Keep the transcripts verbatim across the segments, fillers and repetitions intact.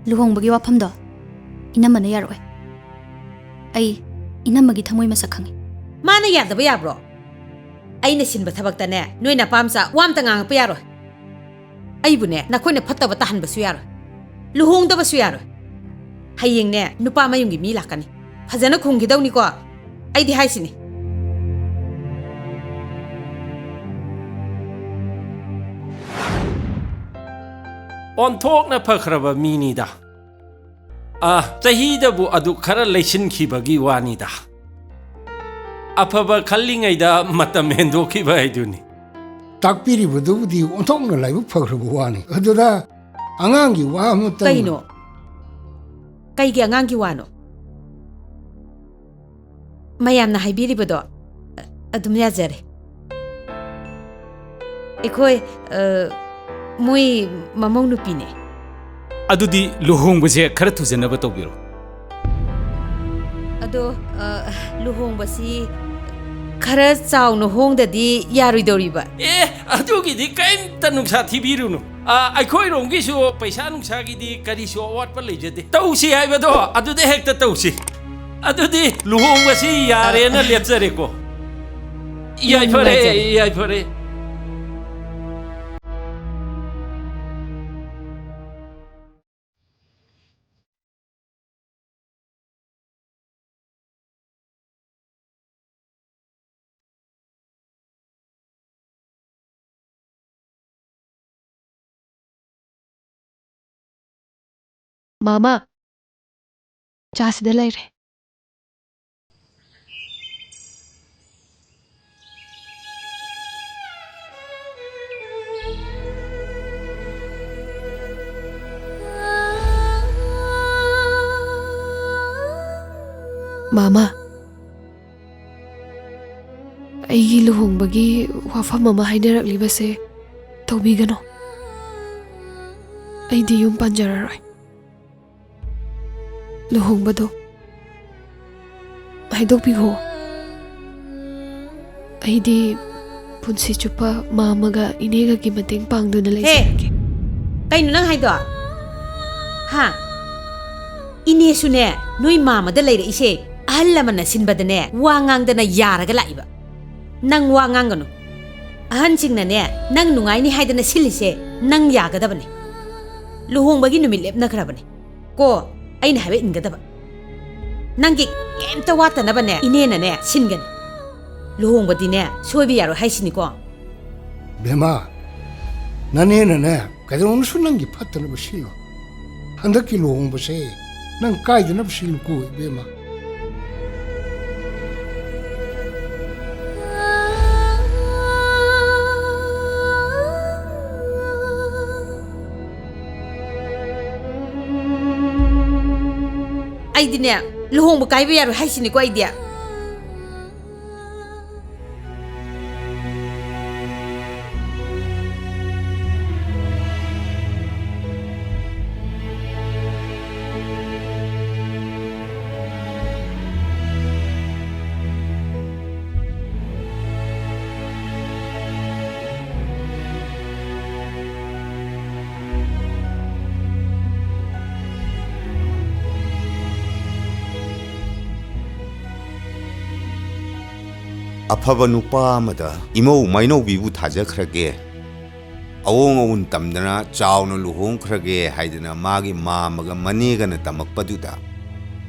ꯂꯨꯍꯣꯡꯕꯒꯤ ꯋꯥꯐꯝꯗꯣ ꯏꯅꯝꯃꯅ ꯌꯥꯔꯛꯑꯣꯏ꯫ ꯑꯩ ꯏꯅꯝꯃꯒꯤ ꯊꯃꯣꯏ ꯃꯁꯛ ꯈꯪꯉꯤ꯫ ꯃꯥꯅ ꯌꯥꯗꯕ ꯌꯥꯕ꯭ꯔꯣ? ꯑꯩꯅ ꯁꯤꯟꯕ ꯊꯕꯛꯇꯅꯦ ꯅꯣꯏ ꯅꯄꯥꯝꯆꯥ ꯋꯥ ꯑꯝꯇ ꯉꯥꯡꯉꯛꯄ ꯌꯥꯔꯣꯏ꯫ ꯑꯩꯕꯨꯅꯦ ꯅꯈꯣꯏꯅ ꯐꯠꯇꯕ ꯇꯥꯍꯟꯕꯁꯨ ꯌꯥꯔꯣꯏ, ꯂꯨꯍꯣꯡꯗꯕꯁꯨ ꯌꯥꯔꯣꯏ꯫ ꯍꯌꯦꯡꯅꯦ ꯅꯨꯄꯥ ꯃꯌꯨꯝꯒꯤ ꯃꯤ ꯂꯥꯛꯀꯅꯤ, ꯐꯖꯅ ꯈꯨꯝꯈꯤꯗꯧꯅꯤꯀꯣ꯫ ꯑꯩꯗꯤ ꯍꯥꯏꯁꯤꯅꯤ꯫ ꯑꯣꯟꯊꯣꯛꯅ ꯐꯈ꯭ꯔꯕ ꯃꯤꯅꯤꯗ꯫ ꯑ, ꯆꯍꯤꯗꯕꯨ ꯑꯗꯨ ꯈꯔ ꯂꯩꯁꯤꯟꯈꯤꯕꯒꯤ ꯋꯥꯅꯤꯗ꯫ ꯑꯐꯕ ꯈꯜꯂꯤꯉꯩꯗ ꯃꯇꯝ ꯍꯦꯟꯗꯣꯛꯈꯤꯕ ꯍꯥꯏꯗꯨꯅꯤ꯫ ꯇꯥꯛꯄꯤꯔꯤꯕꯗꯨꯕꯨꯗꯤ ꯑꯣꯟꯊꯣꯛꯅ ꯂꯥꯏꯕꯛ ꯐꯈ꯭ꯔꯕ ꯋꯥꯅꯤ꯫ ꯑꯗꯨꯗ ꯑꯉꯥꯡꯒꯤ ꯋꯥ ꯑꯃꯇꯪ꯫ ꯀꯩꯅꯣ? ꯀꯩꯒꯤ ꯑꯉꯥꯡꯒꯤ ꯋꯥꯅꯣ? ꯃꯌꯥꯝꯅ ꯍꯥꯏꯕꯤꯔꯤꯕꯗꯣ ꯑ- ꯑꯗꯨꯝ ꯌꯥꯖꯔꯦ꯫ ꯑꯩꯈꯣꯏ, ꯑ, ꯃꯣꯏ ꯃꯃꯧ ꯅꯨꯄꯤꯅꯦ꯫ ꯑꯗꯨꯗꯤ ꯂꯨꯍꯣꯡꯕꯁꯦ ꯈꯔ ꯊꯨꯖꯅꯕ ꯇꯧꯕꯤꯔꯣ꯫ ꯑꯗꯣ, ꯑ, ꯂꯨꯍꯣꯡꯕꯁꯤ ꯈꯔ ꯆꯥꯎꯅ ꯍꯣꯡꯗꯗꯤ ꯌꯥꯔꯣꯏꯗꯧꯔꯤꯕ꯫ ꯑꯦ, ꯑꯗꯨꯒꯤꯗꯤ ꯀꯔꯤꯝꯇ ꯅꯨꯡꯁꯥ ꯊꯤꯕꯤꯔꯨꯅꯨ꯫ ꯑ, ꯑꯩꯈꯣꯏꯔꯣꯝꯒꯤꯁꯨ ꯄꯩꯁꯥ ꯅꯨꯡꯁꯥꯒꯤꯗꯤ ꯀꯔꯤꯁꯨ ꯑꯋꯥꯠꯄ ꯂꯩꯖꯗꯦ꯫ ꯇꯧꯁꯤ ꯍꯥꯏꯕꯗꯣ ꯑꯗꯨꯗ ꯍꯦꯛꯇ ꯇꯧꯁꯤ꯫ ꯑꯗꯨꯗꯤ ꯂꯨꯍꯣꯡꯕꯁꯤ ꯌꯥꯔꯦꯅ ꯂꯦꯞꯆꯔꯦꯀꯣ꯫ ꯌꯥꯏꯐꯔꯦ, ꯅꯨꯡꯉꯥꯏꯖꯔꯦ꯫ ꯌꯥꯏꯐꯔꯦ꯫ ꯃꯥꯃ, ꯆꯥꯁꯤꯗ ꯂꯩꯔꯦ꯫ ꯃꯥꯃ, ꯑꯩꯒꯤ ꯂꯨꯍꯣꯡꯕꯒꯤ ꯋꯥꯐꯝ ꯑꯃ ꯍꯥꯏꯅꯔꯛꯂꯤꯕꯁꯦ ꯇꯧꯕꯤꯒꯅꯨ꯫ ꯑꯩꯗꯤ ꯌꯨꯝ ꯄꯥꯟꯖꯔꯔꯣꯏ꯫ ꯂꯨꯍꯣꯡꯕꯗꯣ ꯍꯥꯏꯗꯣꯛꯄꯤꯈꯣ꯫ ꯑꯩꯗꯤ ꯄꯨꯟꯁꯤ ꯆꯨꯞꯄ ꯃꯥꯃꯒ ꯏꯅꯦꯒꯒꯤ ꯃꯇꯦꯡ ꯄꯥꯡꯗꯨꯅ ꯍꯦ! ꯂꯩꯖꯔꯒꯦ꯫ ꯀꯩꯅꯣ ꯅꯪ ꯍꯥꯏꯗꯣ? ꯏꯅꯦꯁꯨꯅꯦ, ꯅꯣꯏ ꯃꯥꯃꯗ ꯂꯩꯔꯛꯏꯁꯦ ꯑꯍꯜ ꯂꯃꯟꯅ ꯁꯤꯟꯕꯗꯅꯦ ꯋꯥ ꯉꯥꯡꯗꯅ ꯌꯥꯔꯒ ꯂꯥꯛꯏꯕ꯫ ꯅꯪ ꯋꯥ ꯉꯥꯡꯒꯅꯨ꯫ ꯑꯍꯟꯁꯤꯡꯅꯅꯦ ꯅꯪ ꯅꯨꯡꯉꯥꯏꯅꯤ ꯍꯥꯏꯗꯅ ꯁꯤꯜꯂꯤꯁꯦ ꯅꯪ ꯌꯥꯒꯗꯕꯅꯦ꯫ ꯂꯨꯍꯣꯡꯕꯒꯤ ꯅꯨꯃꯤꯠ ꯂꯦꯞꯅꯈ꯭ꯔꯕꯅꯦ ꯀꯣ꯫ ꯑꯩꯅ ꯍꯥꯏꯕ ꯏꯟꯒꯗꯕ꯫ ꯅꯪꯒꯤ ꯀꯩꯝꯇ ꯋꯥꯠꯇꯅꯕꯅꯦ ꯏꯅꯦꯅꯅꯦ ꯁꯤꯟꯒꯅꯤ꯫ ꯂꯨꯍꯣꯡꯕꯗꯤꯅꯦ ꯁꯣꯏꯕ ꯌꯥꯔꯣꯏ ꯍꯥꯏꯁꯤꯅꯤꯀꯣ꯫ ꯕꯦꯝꯃ, ꯅꯅꯦꯅꯅꯦ ꯀꯩꯗꯧꯅꯁꯨ ꯅꯪꯒꯤ ꯐꯠꯇꯅꯕ ꯁꯤꯜꯂꯣ꯫ ꯍꯟꯗꯛꯀꯤ ꯂꯨꯍꯣꯡꯕꯁꯦ ꯅꯪ ꯀꯥꯏꯗꯅꯕ ꯁꯤꯜꯂꯨꯀꯣ ꯏꯕꯦꯝꯃ꯫ ꯑꯩꯗꯤꯅꯦ ꯂꯨꯍꯣꯡꯕ ꯀꯥꯏꯕ ꯌꯥꯔꯣꯏ ꯍꯥꯏꯁꯤꯅꯤꯀꯣ ꯑꯩꯗꯤ꯫ ꯑꯐꯕ ꯅꯨꯄꯥ ꯑꯃꯗ ꯏꯃꯧ ꯃꯥꯏꯅꯧꯕꯤꯕꯨ ꯊꯥꯖꯈ꯭ꯔꯒꯦ, ꯑꯑꯣꯡ ꯑꯑꯣꯟ ꯇꯝꯗꯅ ꯆꯥꯎꯅ ꯂꯨꯍꯣꯡꯈ꯭ꯔꯒꯦ ꯍꯥꯏꯗꯅ ꯃꯥꯒꯤ ꯃꯥꯝꯃꯒ ꯃꯅꯦꯒꯅ ꯇꯝꯃꯛꯄꯗꯨꯗ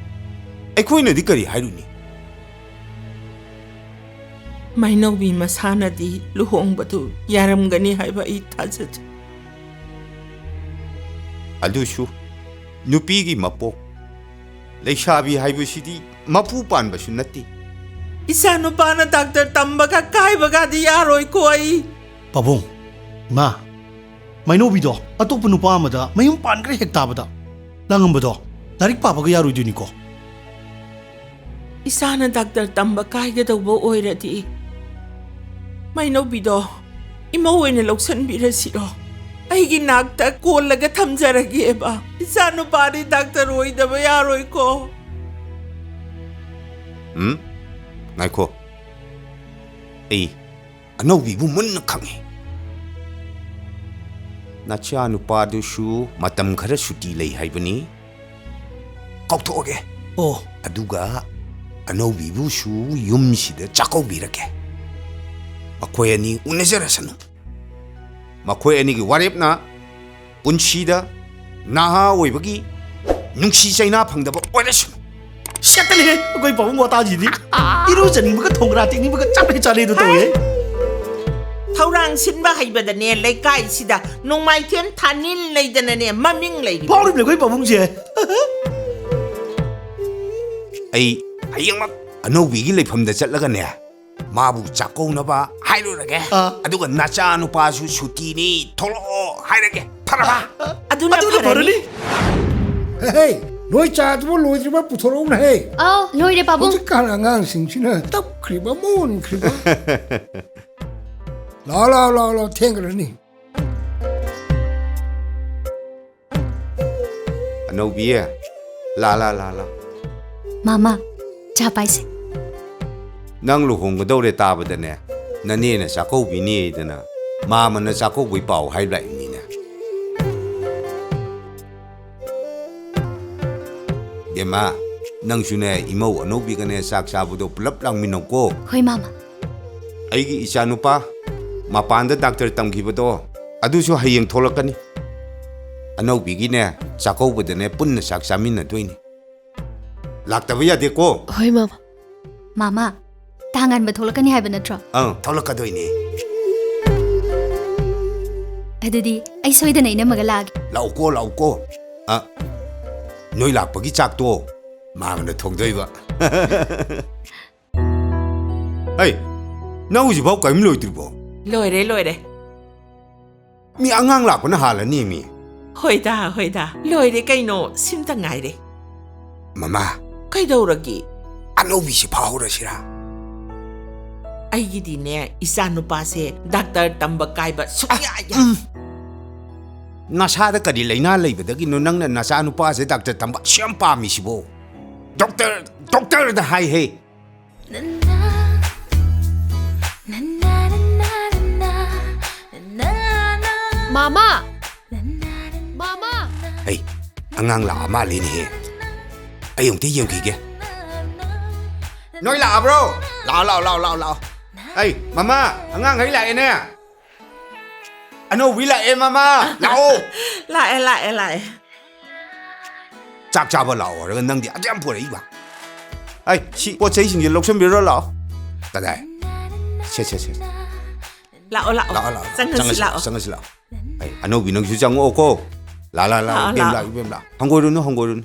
ꯑꯩꯈꯣꯏꯅꯗꯤ ꯀꯔꯤ ꯍꯥꯏꯔꯨꯅꯤ? ꯃꯥꯏꯅꯧꯕꯤ ꯃꯁꯥꯅꯗꯤ ꯂꯨꯍꯣꯡꯕꯗꯨ ꯌꯥꯔꯝꯒꯅꯤ ꯍꯥꯏꯕ ꯑꯩ ꯊꯥꯖꯗꯦ꯫ ꯑꯗꯨꯁꯨ ꯅꯨꯄꯤꯒꯤ ꯃꯄꯣꯛ, ꯂꯩꯁꯥꯕꯤ ꯍꯥꯏꯕꯁꯤꯗꯤ ꯃꯄꯨ ꯄꯥꯟꯕꯁꯨ ꯅꯠꯇꯦ꯫ ꯏꯆꯥ ꯅꯨꯄꯥꯅ ꯗꯥꯛꯇꯔ ꯇꯝꯕꯒ ꯀꯥꯏꯕꯒꯗꯤ ꯌꯥꯔꯣꯏꯀꯣ ꯑꯩ꯫ ꯄꯥꯕꯨꯡ, ꯏꯃꯥ, ꯃꯥꯏꯅꯧꯕꯤꯗꯣ ꯑꯇꯣꯞꯄ ꯅꯨꯄꯥ ꯑꯃꯗ ꯃꯌꯨꯝ ꯄꯥꯟꯈ꯭ꯔꯦ ꯍꯦꯛ ꯇꯥꯕꯗ꯫ ꯂꯥꯡꯉꯝꯕꯗꯣ ꯂꯥꯏꯔꯤꯛ ꯄꯥꯕꯒ ꯌꯥꯔꯣꯏꯗꯣꯏꯅꯤꯀꯣ꯫ ꯏꯆꯥꯅ ꯗꯥꯛꯇꯔ ꯇꯝꯕ ꯀꯥꯏꯒꯗꯧꯕ ꯑꯣꯏꯔꯗꯤ ꯃꯥꯏꯅꯧꯕꯤꯗꯣ ꯏꯃꯧ ꯑꯣꯏꯅ ꯂꯧꯁꯟꯕꯤꯔꯁꯤꯔꯣ? ꯑꯩꯒꯤ ꯅꯥꯛꯇ ꯀꯣꯜꯂꯒ ꯊꯝꯖꯔꯒꯦꯕ꯫ ꯏꯆꯥ ꯅꯨꯄꯥꯗꯤ ꯗꯥꯛꯇꯔ ꯑꯣꯏꯗꯕ ꯌꯥꯔꯣꯏꯀꯣ꯫ ꯎꯝ? ꯉꯥꯏꯈꯣ꯫ ꯑꯩ ꯑꯅꯧꯕꯤꯕꯨ ꯃꯨꯟꯅ ꯈꯪꯉꯤ꯫ ꯅꯆꯥꯅꯨꯄꯥꯗꯨꯁꯨ ꯃꯇꯝ ꯈꯔ ꯁꯨꯇꯤ ꯂꯩ ꯍꯥꯏꯕꯅꯤ꯫ ꯀꯧꯊꯣꯛꯑꯒꯦ꯫ ꯑꯣ꯫ ꯑꯗꯨꯒ ꯑꯅꯧꯕꯤꯕꯨꯁꯨ ꯌꯨꯝꯁꯤꯗ ꯆꯥꯛꯀꯧꯕꯤꯔꯒꯦ꯫ ꯃꯈꯣꯏ ꯑꯅꯤ ꯎꯅꯖꯔꯁꯅꯨ꯫ ꯃꯈꯣꯏ ꯑꯅꯤꯒꯤ ꯋꯥꯔꯦꯞꯅ ꯄꯨꯟꯁꯤꯗ ꯅꯍꯥ ꯑꯣꯏꯕꯒꯤ ꯅꯨꯡꯁꯤ ꯆꯩꯅꯥ ꯐꯪꯗꯕ ꯑꯣꯏꯔꯁꯅꯨ꯫ ꯁꯦꯠꯇꯂꯦꯍꯦ, ꯑꯩꯈꯣꯏ ꯄꯥꯕꯨꯡ ꯋꯥꯇꯥꯁꯤꯗꯤ꯫ ꯏꯔꯨꯖꯅꯤꯡꯕꯒ ꯊꯣꯡꯒ꯭ꯔꯥ ꯇꯦꯛꯅꯤꯡꯕꯒ ꯆꯞ ꯍꯦꯛ ꯆꯥꯟꯅꯩꯗꯣ ꯇꯧꯋꯦ꯫ ꯊꯧꯔꯥꯡ ꯁꯤꯟꯕ ꯍꯩꯕꯗꯅꯦ ꯂꯩꯀꯥꯏꯁꯤꯗ ꯅꯣꯡꯃꯥꯏꯊꯦꯝ ꯊꯥꯅꯤꯜ ꯂꯩꯗꯅꯅꯦ ꯃꯃꯤꯡ ꯂꯩꯔꯤ꯫ ꯐꯥꯎꯔꯤꯕꯅꯦ ꯑꯩꯈꯣꯏ ꯄꯥꯕꯨꯡꯁꯦ꯫ ꯑꯩ ꯍꯌꯦꯡꯃꯛ ꯑꯅꯧꯕꯤꯒꯤ ꯂꯩꯐꯝꯗ ꯆꯠꯂꯒꯅꯦ, ꯃꯥꯕꯨ ꯆꯥꯛꯀꯧꯅꯕ ꯍꯥꯏꯔꯨꯔꯒꯦ꯫ ꯑꯥ꯫ ꯑꯗꯨꯒ ꯅꯆꯥ ꯅꯨꯄꯥꯁꯨ ꯁꯨꯇꯤꯅꯤ, ꯊꯣꯛꯂꯛꯑꯣ ꯍꯥꯏꯔꯒꯦ꯫ ꯐꯔꯕ? ꯑꯗꯨꯅ ꯑꯗꯨꯅ ꯐꯔꯅꯤ꯫ ꯐꯔꯅꯤ꯫ ꯍꯦ, ꯍꯦ, ꯅꯣꯏ ꯆꯥꯗꯨꯕꯨ ꯂꯣꯏꯗ꯭ꯔꯤꯕ ꯄꯨꯊꯣꯔꯛꯎꯅ ꯍꯦ꯫ ꯑꯥꯎ, ꯂꯣꯏꯔꯦ ꯄꯥꯕꯨꯡ꯫ ꯍꯧꯖꯤꯛꯀꯥꯟ ꯑꯉꯥꯡꯁꯤꯡꯁꯤꯅ ꯇꯞꯈ꯭ꯔꯤꯕ ꯃꯣꯟꯈ꯭ꯔꯤꯕ꯫ ꯂꯥꯎ, ꯂꯥꯎ, ꯂꯥꯎ, ꯂꯥꯎ, ꯊꯦꯡꯈ꯭ꯔꯅꯤ꯫ ꯑꯅꯧꯕꯤ, ꯂꯥ, ꯂꯥ, ꯂꯥ, ꯂꯥ꯫ ꯃꯥꯃꯥ, ꯆꯥ ꯄꯥꯏꯁꯦ꯫ ꯅꯪ ꯂꯨꯍꯣꯡꯒꯗꯧꯔꯦ ꯇꯥꯕꯗꯅꯦ, ꯅꯅꯦꯅ ꯆꯥꯛꯀꯧꯕꯤꯅꯦꯗꯅ ꯃꯥꯃꯅ ꯆꯥꯛꯀꯧꯕꯩ ꯄꯥꯎ ꯍꯥꯏꯕ ꯂꯥꯛꯏꯅꯤꯅꯦ꯫ ꯕꯦꯝꯃ, ꯅꯪꯁꯨꯅꯦ ꯏꯃꯧ ꯑꯅꯧꯕꯤꯒꯅꯦ ꯆꯥꯛ ꯆꯥꯕꯗꯣ ꯄꯨꯂꯞ ꯂꯥꯡꯃꯤꯟꯅꯧꯀꯣ꯫ ꯍꯣꯏ ꯃꯥꯃꯥ꯫ ꯑꯩꯒꯤ ꯏꯆꯥꯅꯨꯄꯥ ꯃꯄꯥꯟꯗ ꯗꯥꯛꯇꯔ ꯇꯝꯈꯤꯕꯗꯣ ꯑꯗꯨꯁꯨ ꯍꯌꯦꯡ ꯊꯣꯛꯂꯛꯀꯅꯤ꯫ ꯑꯅꯧꯕꯤꯒꯤꯅꯦ ꯆꯥꯛꯀꯧꯕꯗꯅꯦ ꯄꯨꯟꯅ ꯆꯥꯛ ꯆꯥꯃꯤꯟꯅꯗꯣꯏꯅꯤ꯫ ꯂꯥꯛꯇꯕ ꯌꯥꯗꯦꯀꯣ꯫ ꯍꯣꯏ ꯃꯥꯃꯥ꯫ ꯃꯥꯃꯥ, ꯇꯥꯉꯥꯟꯕ ꯊꯣꯛꯂꯛꯀꯅꯤ ꯍꯥꯏꯕ ꯅꯠꯇ꯭ꯔꯣ? ꯑꯪ, ꯊꯣꯛꯂꯛꯀꯗꯣꯏꯅꯦ꯫ ꯑꯗꯨꯗꯤ ꯑꯩ ꯁꯣꯏꯗꯅ ꯏꯅꯝꯃꯒ ꯂꯥꯛꯑꯒꯦ꯫ ꯂꯥꯛꯎꯀꯣ, ꯂꯥꯛꯎꯀꯣ꯫ ꯑ, ꯅꯣꯏ ꯂꯥꯛꯄꯒꯤ ꯆꯥꯛꯇꯣ ꯃꯥꯃꯅ ꯊꯣꯡꯗꯣꯏꯕ꯫ ꯍꯩ, ꯅꯪ ꯍꯧꯖꯤꯛꯐꯥꯎ ꯀꯔꯤꯝ ꯂꯣꯏꯗ꯭ꯔꯤꯕꯣ? ꯂꯣꯏꯔꯦ, ꯂꯣꯏꯔꯦ꯫ ꯃꯤ ꯑꯉꯥꯡ ꯂꯥꯛꯄꯅ ꯍꯥꯜꯂꯅꯤ ꯃꯤ꯫ ꯍꯣꯏꯗ, ꯍꯣꯏꯗ꯫ ꯂꯣꯏꯔꯦ ꯀꯩꯅꯣ, ꯁꯤꯝꯇ ꯉꯥꯏꯔꯦ꯫ ꯃꯃꯥ꯫ ꯀꯩꯗꯧꯔꯒꯦ? ꯑꯅꯧꯕꯤꯁꯤ ꯐꯥꯍꯧꯔꯁꯤꯔꯥ? ꯑꯩꯒꯤꯗꯤꯅꯦ, ꯏꯆꯥ ꯅꯨꯄꯥꯁꯦ ꯗꯥꯛꯇꯔ ꯇꯝꯕ ꯀꯥꯏꯕ ꯁꯨꯡꯌꯥ ꯌꯥ- ꯎꯝ꯫ ꯅꯁꯥꯗ ꯀꯔꯤ ꯂꯩꯅꯥ ꯂꯩꯕꯗꯒꯤꯅꯣ ꯅꯪꯅ ꯅꯆꯥ ꯅꯨꯄꯥꯁꯦ ꯗꯥꯛꯇꯔ ꯇꯝꯕ ꯑꯁꯨꯛ ꯌꯥꯝ ꯄꯥꯝꯃꯤꯁꯤꯕꯣ? ꯗꯣꯛꯇꯔ, ꯗꯣꯛꯇꯔꯗ ꯍꯥꯏꯍꯦ꯫ ꯅꯅꯥ, ꯅꯅꯥ, ꯅꯅꯥ, ꯅꯅꯥ, ꯅꯅꯥ, ꯅꯅꯥ꯫ ꯃꯥꯃꯥ! ꯍꯩ, ꯑꯉꯥꯡ ꯂꯥꯛꯑ ꯃꯥꯜꯂꯤꯅꯦꯍꯦ꯫ ꯑꯩ ꯑꯃꯨꯛꯇ ꯌꯦꯡꯈꯤꯒꯦ꯫ ꯅꯣꯏ ꯂꯥꯛꯑꯕ꯭ꯔꯣ? ꯂꯥꯛꯑꯣ, ꯂꯥꯛꯑꯣ, ꯂꯥꯛꯑꯣ, ꯂꯥꯛꯑꯣ, ꯂꯥꯛꯑꯣ꯫ ꯍꯩ, ꯃꯃꯥ, ꯑꯉꯥꯡꯈꯩ ꯂꯥꯛꯑꯦꯅꯦ꯫ ꯑꯅꯧꯕꯤ ꯂꯥꯛꯑꯦ, ꯃꯃꯥ꯫ ꯂꯥꯛꯑꯣ꯫ ꯂꯥꯛꯑꯦ, ꯂꯥꯛꯑꯦ, ꯂꯥꯛꯑꯦ꯫ ꯆꯥꯛ ꯆꯥꯕ ꯂꯥꯛꯑꯣ ꯍꯥꯏꯔꯒ ꯅꯪꯗꯤ ꯑꯗꯨ ꯌꯥꯝ ꯄꯨꯔꯛꯏꯕ꯫ ꯑꯩ ꯁꯤ ꯄꯣꯠ ꯆꯩꯁꯤꯡꯁꯦ ꯂꯧꯁꯟꯕꯤꯔꯣ ꯂꯥꯛꯑꯣ꯫ ꯀꯗꯥꯏ? ꯁꯦ, ꯁꯦ, ꯁꯦ꯫ ꯂꯥꯛꯑꯣ, ꯂꯥꯛꯑꯣ꯫ ꯂꯥꯛꯑꯣ, ꯂꯥꯛꯑꯣ꯫ ꯆꯪꯉꯁꯤ, ꯆꯪꯉꯁꯤ ꯂꯥꯛꯑꯣ, ꯂꯥꯛꯑꯣ꯫ ꯆꯪꯉꯁꯤ ꯂꯥꯛꯑꯣ꯫ ꯑꯩ ꯑꯅꯧꯕꯤ ꯅꯪꯁꯨ ꯆꯪꯉꯛꯑꯣꯀꯣ꯫ ꯂꯥ, ꯂꯥ, ꯂꯥ, ꯂꯥꯛꯑꯣ, ꯏꯕꯦꯝ, ꯂꯥꯛꯑꯣ, ꯂꯥꯛꯑꯣ꯫ ꯏꯕꯦꯝ, ꯂꯥꯛꯑꯣ꯫ ꯍꯪꯒꯣꯏꯔꯨꯅꯨ, ꯍꯪꯒꯣꯏꯔꯨꯅꯨ꯫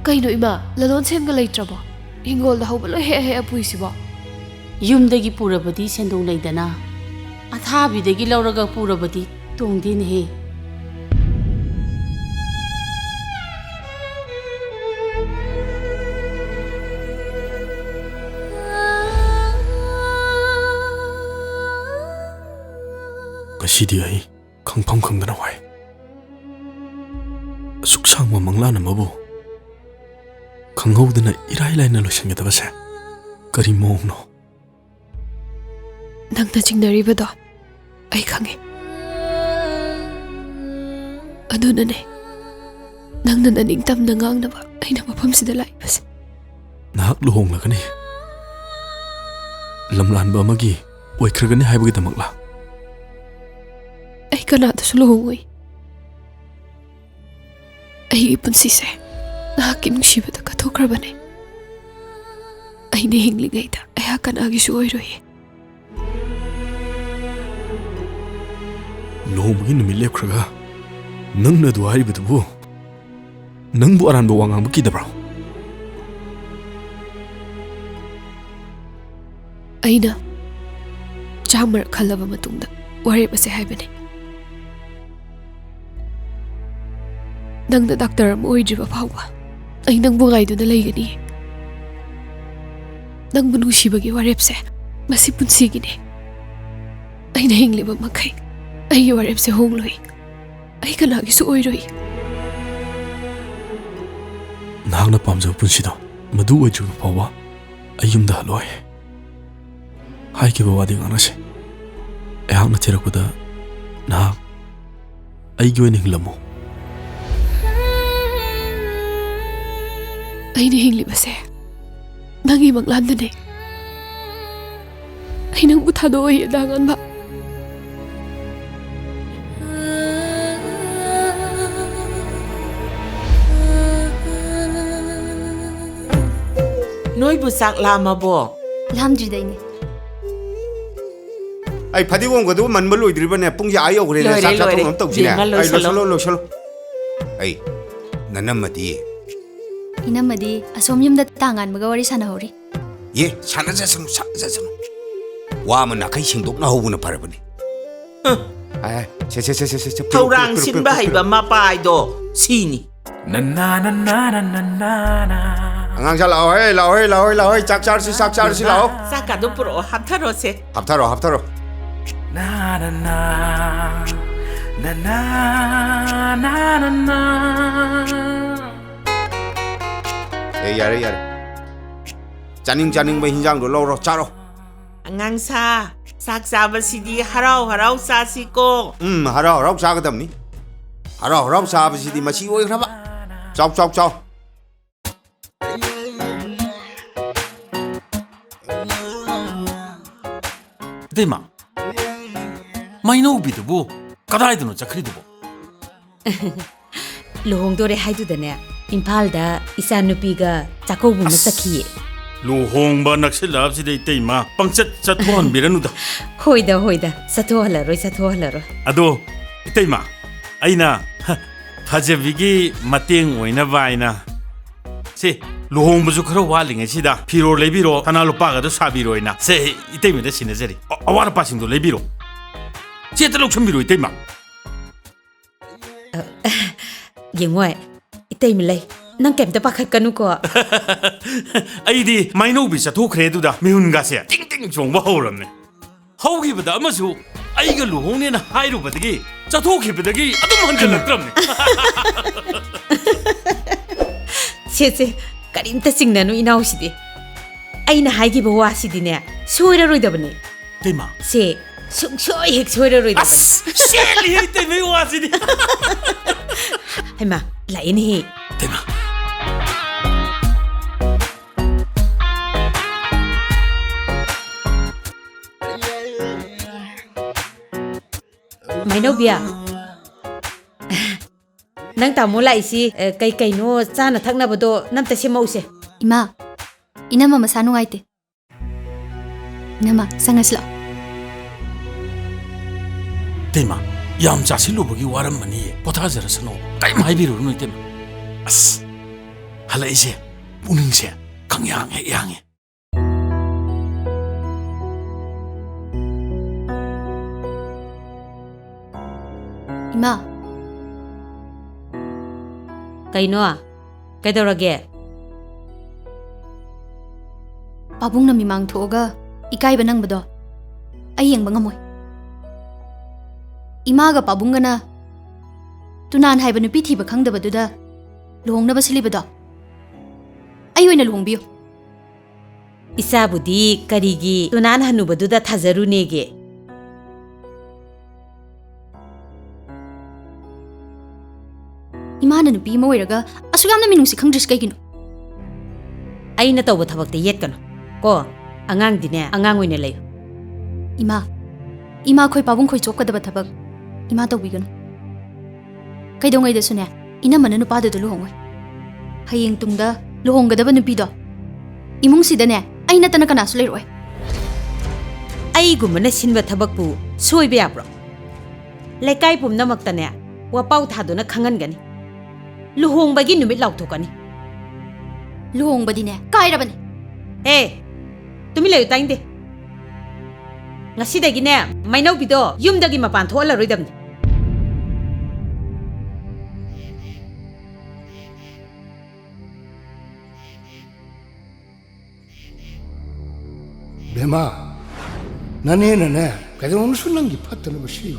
ꯀꯩꯅꯣ ꯏꯃꯥ, ꯂꯂꯣꯟ ꯁꯦꯟꯒ ꯂꯩꯇ꯭ꯔꯕꯣ? ꯍꯤꯡꯒꯣꯜꯗ ꯍꯧꯕ ꯂꯣꯏ ꯍꯦꯛꯑ ꯍꯦꯛꯑ ꯄꯨꯏꯁꯤꯕꯣ? ꯌꯨꯝꯗꯒꯤ ꯄꯨꯔꯕꯗꯤ ꯁꯦꯟꯗꯣꯡ ꯂꯩꯗꯅ, ꯑꯊꯥꯕꯤꯗꯒꯤ ꯂꯧꯔꯒ ꯄꯨꯔꯕꯗꯤ ꯇꯣꯡꯗꯦꯅꯦꯍꯦ꯫ ꯉꯁꯤꯗꯤ ꯑꯩ ꯈꯪꯐꯝ ꯈꯪꯗꯅ ꯋꯥꯏ꯫ ꯑꯁꯨꯛ ꯁꯥꯡꯕ ꯃꯪꯂꯥꯟ ꯑꯃꯕꯨ ꯈꯪꯍꯧꯗꯅ ꯏꯔꯥꯏ ꯂꯥꯏꯅ ꯂꯣꯏꯁꯤꯟꯒꯗꯕꯁꯦ ꯀꯔꯤ ꯃꯑꯣꯡꯅꯣ? ꯅꯪꯅ ꯆꯤꯡꯅꯔꯤꯕꯗꯣ ꯑꯩ ꯈꯪꯉꯦ꯫ ꯑꯗꯨꯅꯅꯦ ꯅꯪꯅ ꯅꯅꯤꯡꯇꯝꯅ ꯉꯥꯡꯅꯕ ꯑꯩꯅ ꯃꯐꯝꯁꯤꯗ ꯂꯥꯛꯏꯕꯁꯦ꯫ ꯅꯍꯥꯛ ꯂꯨꯍꯣꯡꯂꯒꯅꯤ, ꯂꯝꯂꯥꯟꯕ ꯑꯃꯒꯤ ꯑꯣꯏꯈ꯭ꯔꯒꯅꯤ ꯍꯥꯏꯕꯒꯤꯗꯃꯛꯂꯥ? ꯑꯩ ꯀꯅꯥꯗꯁꯨ ꯂꯨꯍꯣꯡꯉꯣꯏ꯫ ꯑꯩꯒꯤ ꯄꯨꯟꯁꯤꯁꯦ ꯅꯍꯥꯛꯀꯤ ꯅꯨꯡꯁꯤꯕꯗ ꯀꯠꯊꯣꯛꯈ꯭ꯔꯕꯅꯦ꯫ ꯑꯩꯅ ꯍꯤꯡꯂꯤꯉꯩꯗ ꯑꯩꯍꯥꯛ ꯀꯅꯥꯒꯤꯁꯨ ꯑꯣꯏꯔꯣꯏꯌꯦ꯫ ꯂꯨꯍꯣꯡꯕꯒꯤ ꯅꯨꯃꯤꯠ ꯂꯦꯞꯈ꯭ꯔꯒ ꯅꯪꯅ ꯑꯗꯨ ꯍꯥꯏꯔꯤꯕꯗꯨꯕꯨ, ꯅꯪꯕꯨ ꯑꯔꯥꯟꯕ ꯋꯥ ꯉꯥꯡꯕ ꯀꯤꯗꯕ꯭ꯔꯣ? ꯑꯩꯅ ꯆꯥꯝꯃꯔꯛ ꯈꯜꯂꯕ ꯃꯇꯨꯡꯗ ꯋꯥꯔꯦꯞ ꯑꯁꯦ ꯍꯥꯏꯕꯅꯤ꯫ ꯅꯪꯅ ꯗꯥꯛꯇꯔ ꯑꯃ ꯑꯣꯏꯗ꯭ꯔꯤꯕ ꯐꯥꯎꯕ ꯑꯩ ꯅꯪꯕꯨ ꯉꯥꯏꯗꯨꯅ ꯂꯩꯒꯅꯤ꯫ ꯅꯪꯕꯨ ꯅꯨꯡꯁꯤꯕꯒꯤ ꯋꯥꯔꯦꯞꯁꯦ ꯃꯁꯤ ꯄꯨꯟꯁꯤꯒꯤꯅꯤ꯫ ꯑꯩꯅ ꯍꯤꯡꯂꯤꯕ ꯃꯈꯩ ꯑꯩꯒꯤ ꯋꯥꯔꯦꯞꯁꯦ ꯍꯣꯡꯂꯣꯏ꯫ ꯑꯩ ꯀꯅꯥꯒꯤꯁꯨ ꯑꯣꯏꯔꯣꯏ꯫ ꯅꯍꯥꯛꯅ ꯄꯥꯝꯖꯕ ꯄꯨꯟꯁꯤꯗꯣ ꯃꯗꯨ ꯑꯣꯏꯗ꯭ꯔꯤꯕ ꯐꯥꯎꯕ ꯑꯩ ꯌꯨꯝꯗ ꯍꯜꯂꯣꯏ꯫ ꯍꯥꯏꯈꯤꯕ ꯋꯥꯗꯤ ꯉꯥꯛꯅꯁꯦ꯫ ꯑꯩꯍꯥꯛꯅ ꯊꯤꯔꯛꯄꯗ ꯅꯍꯥꯛ ꯑꯩꯒꯤ ꯑꯣꯏꯅ ꯍꯤꯡꯂꯝꯃꯨ꯫ ꯑꯩꯅ ꯍꯤꯡꯂꯤꯕꯁꯦ ꯅꯪꯒꯤ ꯃꯪꯂꯥꯟꯗꯅꯦ꯫ ꯑꯩ ꯅꯪꯕꯨ ꯊꯥꯗꯣꯛꯑꯣꯏ, ꯑꯗꯥ ꯑꯉꯥꯟꯕ꯫ ꯅꯣꯏꯕꯨ ꯆꯥꯛ ꯂꯥꯝꯃꯕꯣ? ꯂꯥꯝꯗ꯭ꯔꯤꯗ, ꯏꯅꯦ꯫ ꯑꯩ ꯐꯗꯤꯒꯣꯝꯒꯗꯨ ꯃꯟꯕ ꯂꯣꯏꯗ꯭ꯔꯤꯕꯅꯦ꯫ ꯄꯨꯡꯁꯦ ꯑꯥ ꯌꯧꯈ꯭ꯔꯦꯅꯦ꯫ ꯂꯣꯏꯔꯦ, ꯆꯥꯛ ꯆꯥꯊꯣꯛꯅꯕ ꯂꯣꯏꯔꯦ꯫ ꯇꯧꯁꯤꯅꯦ꯫ ꯕꯦꯝꯃ, ꯑꯩ ꯂꯣꯏꯁꯜꯂꯣ꯫ ꯂꯣꯏꯁꯜꯂꯣ, ꯂꯣꯏꯁꯜꯂꯣ꯫ ꯑꯩ ꯅꯅꯝꯃꯗꯤ ꯏꯅꯝꯃꯗꯤ ꯑꯁꯣꯝ ꯌꯨꯝꯗ ꯇꯥꯉꯥꯟꯕꯒ ꯋꯥꯔꯤ ꯁꯥꯟꯅꯍꯧꯔꯤ꯫ ꯌꯦ, ꯁꯥꯟꯅꯖꯁꯅꯨ, ꯁꯥꯟꯅꯖꯁꯅꯨ꯫ ꯋꯥ ꯑꯃ ꯅꯥꯈꯩ ꯁꯦꯡꯗꯣꯛꯅ ꯍꯧꯕꯅ ꯐꯔꯕꯅꯤ꯫ ꯑꯦ, ꯁꯦ, ꯁꯦ, ꯁꯦ, ꯁꯦ, ꯁꯦ, ꯄꯤꯔꯛꯑꯣ, ꯊꯧꯔꯥꯡ ꯄꯤꯔꯛꯑꯣ, ꯁꯤꯟꯕ ꯄꯤꯔꯛꯑꯣ, ꯍꯩꯕ ꯄꯤꯔꯛꯑꯣ꯫ ꯃꯄꯥ ꯍꯥꯏꯗꯣ ꯁꯤꯅꯤ꯫ ꯅꯅꯥ ꯅꯅꯥ ꯅꯅꯥ ꯑꯉꯥꯡꯁꯥ, ꯂꯥꯛꯑꯣꯍꯦ, ꯂꯥꯛꯑꯣꯍꯦ, ꯂꯥꯛꯑꯣꯍꯦ, ꯂꯥꯛꯑꯣꯍꯦ, ꯆꯥꯛ ꯆꯥꯔꯁꯤ, ꯆꯥꯛ ꯆꯥꯔꯁꯤ, ꯂꯥꯛꯑꯣ꯫ ꯆꯥꯛꯀꯥꯗꯣ ꯄꯨꯔꯛꯑꯣ, ꯍꯥꯞꯊꯔꯣꯁꯦ꯫ ꯍꯥꯞꯊꯔꯣ, ꯍꯥꯞꯊꯔꯣ꯫ ꯅꯅꯥ ꯅꯅꯥ ꯅꯅꯥ ꯑꯦ, ꯌꯥꯔꯦ, ꯌꯥꯔꯦ꯫ ꯆꯥꯅꯤꯡ ꯆꯥꯅꯤꯡꯕ ꯍꯤꯟꯖꯥꯡꯗꯣ ꯂꯧꯔꯣ, ꯆꯥꯔꯣ꯫ ꯑꯉꯥꯡꯁꯥ, ꯆꯥꯛ ꯆꯥꯕꯁꯤꯗꯤ ꯍꯔꯥꯎ ꯍꯔꯥꯎ ꯆꯥꯁꯤꯀꯣ꯫ ꯎꯝ, ꯍꯔꯥꯎ ꯍꯔꯥꯎ ꯆꯥꯒꯗꯕꯅꯤ꯫ ꯍꯔꯥꯎ ꯍꯔꯥꯎ ꯆꯥꯕꯁꯤꯗꯤ ꯃꯆꯤ ꯑꯣꯏꯈ꯭ꯔꯕ꯫ ꯆꯥꯎ, ꯆꯥꯎ, ꯆꯥꯎ꯫ ꯏꯇꯩꯃ, ꯃꯩꯅꯧꯕꯤꯗꯨꯕꯨ ꯀꯗꯥꯏꯗꯅꯣ ꯆꯠꯈ꯭ꯔꯤꯗꯨꯕꯣ? ꯂꯨꯍꯣꯡꯗꯣꯔꯦ ꯍꯥꯏꯗꯨꯗꯅꯦ, ꯏꯝꯐꯥꯜꯗ ꯏꯆꯥ ꯅꯨꯄꯤꯒ ꯆꯥꯛꯀꯧꯕ ꯑꯃ ꯆꯠꯈꯤꯌꯦ꯫ ꯂꯨꯍꯣꯡꯕ ꯅꯛꯁꯤꯜꯂꯛꯑꯕꯁꯤꯗ ꯏꯇꯩꯃ ꯄꯪꯆꯠ ꯆꯠꯊꯣꯛꯍꯟꯕꯤꯔꯅꯨꯗ꯫ ꯍꯣꯏꯗ, ꯍꯣꯏꯗ, ꯆꯠꯊꯣꯛꯍꯜꯂꯔꯣꯏ, ꯆꯠꯊꯣꯛꯍꯜꯂꯔꯣꯏ꯫ ꯑꯗꯣ ꯏꯇꯩꯃ, ꯑꯩꯅ ꯍ, ꯐꯖꯕꯤꯒꯤ ꯃꯇꯦꯡ ꯑꯣꯏꯅꯕ ꯍꯥꯏꯅ ꯁꯤ ꯂꯨꯍꯣꯡꯕꯁꯨ ꯈꯔ ꯋꯥꯠꯂꯤꯉꯩꯁꯤꯗ ꯐꯤꯔꯣꯜ ꯂꯩꯕꯤꯔꯣ, ꯁꯅꯥ ꯂꯨꯄꯥꯒꯗꯣ ꯁꯥꯕꯤꯔꯣ ꯍꯥꯏꯅ ꯁꯦ ꯏꯇꯩꯃꯗ ꯁꯤꯟꯅꯖꯔꯤ꯫ ꯑ-, ꯑꯋꯥꯠ ꯑꯄꯥꯁꯤꯡꯗꯣ ꯂꯩꯕꯤꯔꯣ, ꯆꯦꯠꯇ ꯂꯧꯁꯟꯕꯤꯔꯣ ꯏꯇꯩꯃ꯫ ꯌꯦꯡꯉꯣꯏ, ꯏꯇꯩꯃ ꯂꯩ꯫ ꯅꯪ ꯀꯩꯝꯇ ꯄꯥꯈꯠꯀꯅꯨꯀꯣ꯫ ꯑꯩꯗꯤ ꯃꯩꯅꯧꯕꯤ ꯆꯠꯊꯣꯛꯈ꯭ꯔꯦ ꯑꯗꯨꯗ ꯃꯤꯍꯨꯟꯒꯥꯁꯦ ꯇꯤꯡ ꯇꯤꯡ ꯆꯣꯡꯕ ꯍꯧꯔꯝꯅꯦ꯫ ꯍꯧꯈꯤꯕꯗ ꯑꯃꯁꯨ ꯑꯩꯒ ꯂꯨꯍꯣꯡꯅꯦꯅ ꯍꯥꯏꯔꯨꯕꯗꯒꯤ ꯆꯠꯊꯣꯛꯈꯤꯕꯗꯒꯤ ꯑꯗꯨꯝ ꯍꯟꯖꯤꯜꯂꯛꯇ꯭ꯔꯕꯅꯦ꯫ ꯁꯦ, ꯁꯦ, ꯀꯔꯤꯝꯇ ꯆꯤꯡꯅꯅꯨ ꯏꯅꯥꯎꯁꯤꯗꯤ꯫ ꯑꯩꯅ ꯍꯥꯏꯈꯤꯕ ꯋꯥꯁꯤꯗꯤꯅꯦ, ꯁꯣꯏꯔꯔꯣꯏꯗꯕꯅꯦ꯫ ꯇꯩꯃ꯫ ꯁꯦ, ꯁꯨꯡꯁꯣꯏ ꯍꯦꯛ ꯁꯣꯏꯔꯔꯣꯏꯗꯕꯅꯦ꯫ ꯑꯁ, ꯁꯦꯠꯂꯤꯍꯦ ꯇꯩꯃꯩ ꯋꯥꯁꯤꯗꯤ꯫ ꯍꯩꯃꯥ, ꯂꯥꯛꯑꯦꯅꯦꯍꯦ꯫ ꯇꯩꯃ꯫ ꯃꯩꯅꯧꯕꯤ, ꯅꯪ ꯇꯥꯃꯣ ꯂꯥꯛꯏꯁꯤ, ꯑ, ꯀꯩ ꯀꯩꯅꯣ ꯆꯥꯅ ꯊꯛꯅꯕꯗꯣ ꯅꯝꯇ ꯁꯦꯝꯃꯛꯎꯁꯦ꯫ ꯏꯃꯥ, ꯏꯅꯝꯃ ꯃꯁꯥ ꯅꯨꯡꯉꯥꯏꯇꯦ꯫ ꯏꯅꯝꯃ, ꯆꯪꯉꯁꯤ ꯂꯥꯛꯑꯣ꯫ ꯇꯩꯃ, ꯌꯥꯝ ꯆꯥꯁꯤꯜꯂꯨꯕꯒꯤ ꯋꯥꯔꯝꯃꯅꯤꯌꯦ꯫ ꯄꯣꯊꯥꯖꯔꯁꯅꯨ꯫ ꯀꯔꯤꯝ ꯍꯥꯏꯕꯤꯔꯨꯔꯅꯨ, ꯏꯇꯩꯃ꯫ ꯑꯁ, ꯍꯜꯂꯛꯏꯁꯦ ꯄꯨꯛꯅꯤꯡꯁꯦ ꯈꯪꯌꯥꯡ ꯍꯦꯛ ꯌꯥꯡꯉꯦ꯫ ꯏꯃꯥ꯫ ꯀꯩꯅꯣ? ꯀꯩꯗꯧꯔꯒꯦ? ꯄꯥꯕꯨꯡꯅ ꯃꯤꯃꯥꯡ ꯊꯣꯛꯑꯒ ꯏꯀꯥꯏꯕ ꯅꯪꯕꯗꯣ ꯑꯩ ꯌꯦꯡꯕ ꯉꯝꯃꯣꯏ꯫ ꯏꯃꯥꯒ ꯄꯥꯕꯨꯡꯒꯅ ꯇꯨꯅꯥꯟ ꯍꯥꯏꯕ ꯅꯨꯄꯤ ꯊꯤꯕ ꯈꯪꯗꯕꯗꯨꯗ ꯂꯨꯍꯣꯡꯅꯕ ꯁꯤꯜꯂꯤꯕꯗꯣ ꯑꯩ ꯑꯣꯏꯅ ꯂꯨꯍꯣꯡꯕꯤꯌꯨ꯫ ꯏꯆꯥꯕꯨꯗꯤ ꯀꯔꯤꯒꯤ ꯇꯨꯅꯥꯟ ꯍꯅꯨꯕꯗꯨꯗ ꯊꯥꯖꯔꯨꯅꯦꯒꯦ? ꯏꯃꯥꯅ ꯅꯨꯄꯤ ꯑꯃ ꯑꯣꯏꯔꯒ ꯑꯁꯨꯛ ꯌꯥꯝꯅ ꯃꯤꯅꯨꯡꯁꯤ ꯈꯪꯗ꯭ꯔꯤꯁꯤ ꯀꯩꯒꯤꯅꯣ? ꯑꯩꯅ ꯇꯧꯕ ꯊꯕꯛꯇ ꯌꯦꯠꯀꯅꯨ ꯀꯣ꯫ ꯑꯉꯥꯡꯗꯤꯅꯦ, ꯑꯉꯥꯡ ꯑꯣꯏꯅ ꯂꯩꯌꯨ꯫ ꯏꯃꯥ, ꯏꯃꯥ ꯈꯣꯏ ꯄꯥꯕꯨꯡ ꯈꯣꯏ ꯆꯣꯞꯀꯗꯕ ꯊꯕꯛ ꯏꯃꯥ ꯇꯧꯕꯤꯒꯅꯨ꯫ ꯀꯩꯗꯧꯉꯩꯗꯁꯨꯅꯦ, ꯏꯅꯝꯃꯅ ꯅꯨꯄꯥꯗꯨꯗ ꯂꯨꯍꯣꯡꯉꯣꯏ꯫ ꯍꯌꯦꯡ ꯇꯨꯡꯗ ꯂꯨꯍꯣꯡꯒꯗꯕ ꯅꯨꯄꯤꯗꯣ ꯏꯃꯨꯡꯁꯤꯗꯅꯦ ꯑꯩ ꯅꯠꯇꯅ ꯀꯅꯥꯁꯨ ꯂꯩꯔꯣꯏ꯫ ꯑꯩꯒꯨꯝꯕꯅ ꯁꯤꯟꯕ ꯊꯕꯛꯄꯨ ꯁꯣꯏꯕ ꯌꯥꯕ꯭ꯔꯣ? ꯂꯩꯀꯥꯏ ꯄꯨꯝꯅꯃꯛꯇꯅꯦ ꯋꯥꯄꯥꯎ ꯊꯥꯗꯨꯅ ꯈꯪꯍꯟꯒꯅꯤ꯫ ꯂꯨꯍꯣꯡꯕꯒꯤ ꯅꯨꯃꯤꯠ ꯂꯥꯎꯊꯣꯛꯀꯅꯤ꯫ ꯂꯨꯍꯣꯡꯕꯗꯤꯅꯦ ꯀꯥꯏꯔꯕꯅꯤ꯫ ꯑꯦ, ꯇꯨꯃꯤꯟ ꯂꯩꯌꯨ ꯇꯥꯅꯤꯡꯗꯦ꯫ ꯉꯁꯤꯗꯒꯤꯅꯦ ꯃꯩꯅꯧꯕꯤꯗꯣ ꯌꯨꯝꯗꯒꯤ ꯃꯄꯥꯟ ꯊꯣꯛꯍꯜꯂꯔꯣꯏꯗꯕꯅꯤ꯫ ꯏꯕꯦꯝꯃ, ꯅꯅꯦꯅꯅꯦ ꯀꯩꯗꯧꯅꯁꯨ ꯅꯪꯒꯤ ꯐꯠꯇꯅꯕ ꯁꯤꯜꯂꯨ꯫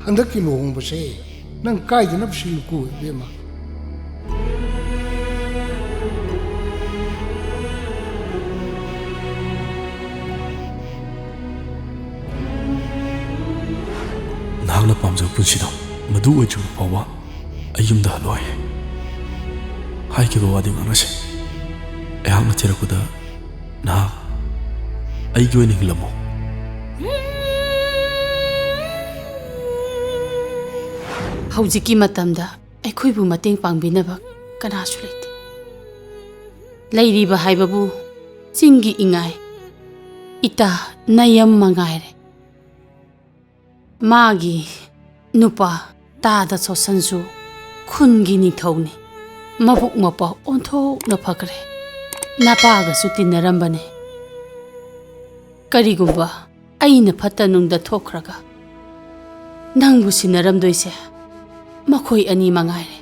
ꯍꯟꯗꯛꯀꯤ ꯂꯨꯍꯣꯡꯕꯁꯦ ꯅꯪ ꯀꯥꯏꯗꯅꯕ ꯁꯤꯜꯂꯨꯀꯣ ꯏꯕꯦꯝꯃ꯫ ꯅꯍꯥꯛꯅ ꯄꯥꯝꯖꯕ ꯄꯨꯟꯁꯤꯗꯣ ꯃꯗꯨ ꯑꯣꯏꯗ꯭ꯔꯤꯕ ꯐꯥꯎꯕ ꯑꯩ ꯌꯨꯝꯗ ꯍꯜꯂꯣꯏ꯫ ꯍꯥꯏꯈꯤꯕ ꯋꯥꯗꯤ ꯉꯥꯛꯅꯁꯦ꯫ ꯑꯩꯍꯥꯛꯅ ꯊꯤꯔꯛꯄꯗ ꯅꯍꯥꯛ ꯑꯩꯒꯤ ꯑꯣꯏꯅ ꯍꯤꯡꯂꯝꯃꯨ꯫ ꯍꯧꯖꯤꯛꯀꯤ ꯃꯇꯝꯗ ꯑꯩꯈꯣꯏꯕꯨ ꯃꯇꯦꯡ ꯄꯥꯡꯕꯤꯅꯕ ꯀꯅꯥꯁꯨ ꯂꯩꯇꯦ꯫ ꯂꯩꯔꯤꯕ ꯍꯥꯏꯕꯕꯨ ꯆꯤꯡꯒꯤ ꯏꯉꯥꯏ ꯏꯇꯥ ꯅꯌꯝ ꯃꯉꯥꯏꯔꯦ꯫ ꯃꯥꯒꯤ ꯅꯨꯄꯥ ꯇꯥꯗ ꯁꯣꯠꯁꯟꯁꯨ ꯈꯨꯟꯒꯤ ꯅꯤꯡꯊꯧꯅꯤ꯫ ꯃꯕꯨꯛ ꯃꯄꯥꯎ ꯑꯣꯟꯊꯣꯛꯅ ꯐꯈ꯭ꯔꯦ꯫ ꯅꯄꯥꯒꯁꯨ ꯇꯤꯟꯅꯔꯝꯕꯅꯦ꯫ ꯀꯔꯤꯒꯨꯝꯕ ꯑꯩꯅ ꯐꯠꯇ ꯅꯨꯡꯗ ꯊꯣꯛꯈ꯭ꯔꯒ ꯅꯪꯕꯨ ꯁꯤꯟꯅꯔꯝꯗꯣꯏꯁꯦ ꯃꯈꯣꯏ ꯑꯅꯤ ꯃꯉꯥꯏꯔꯦ꯫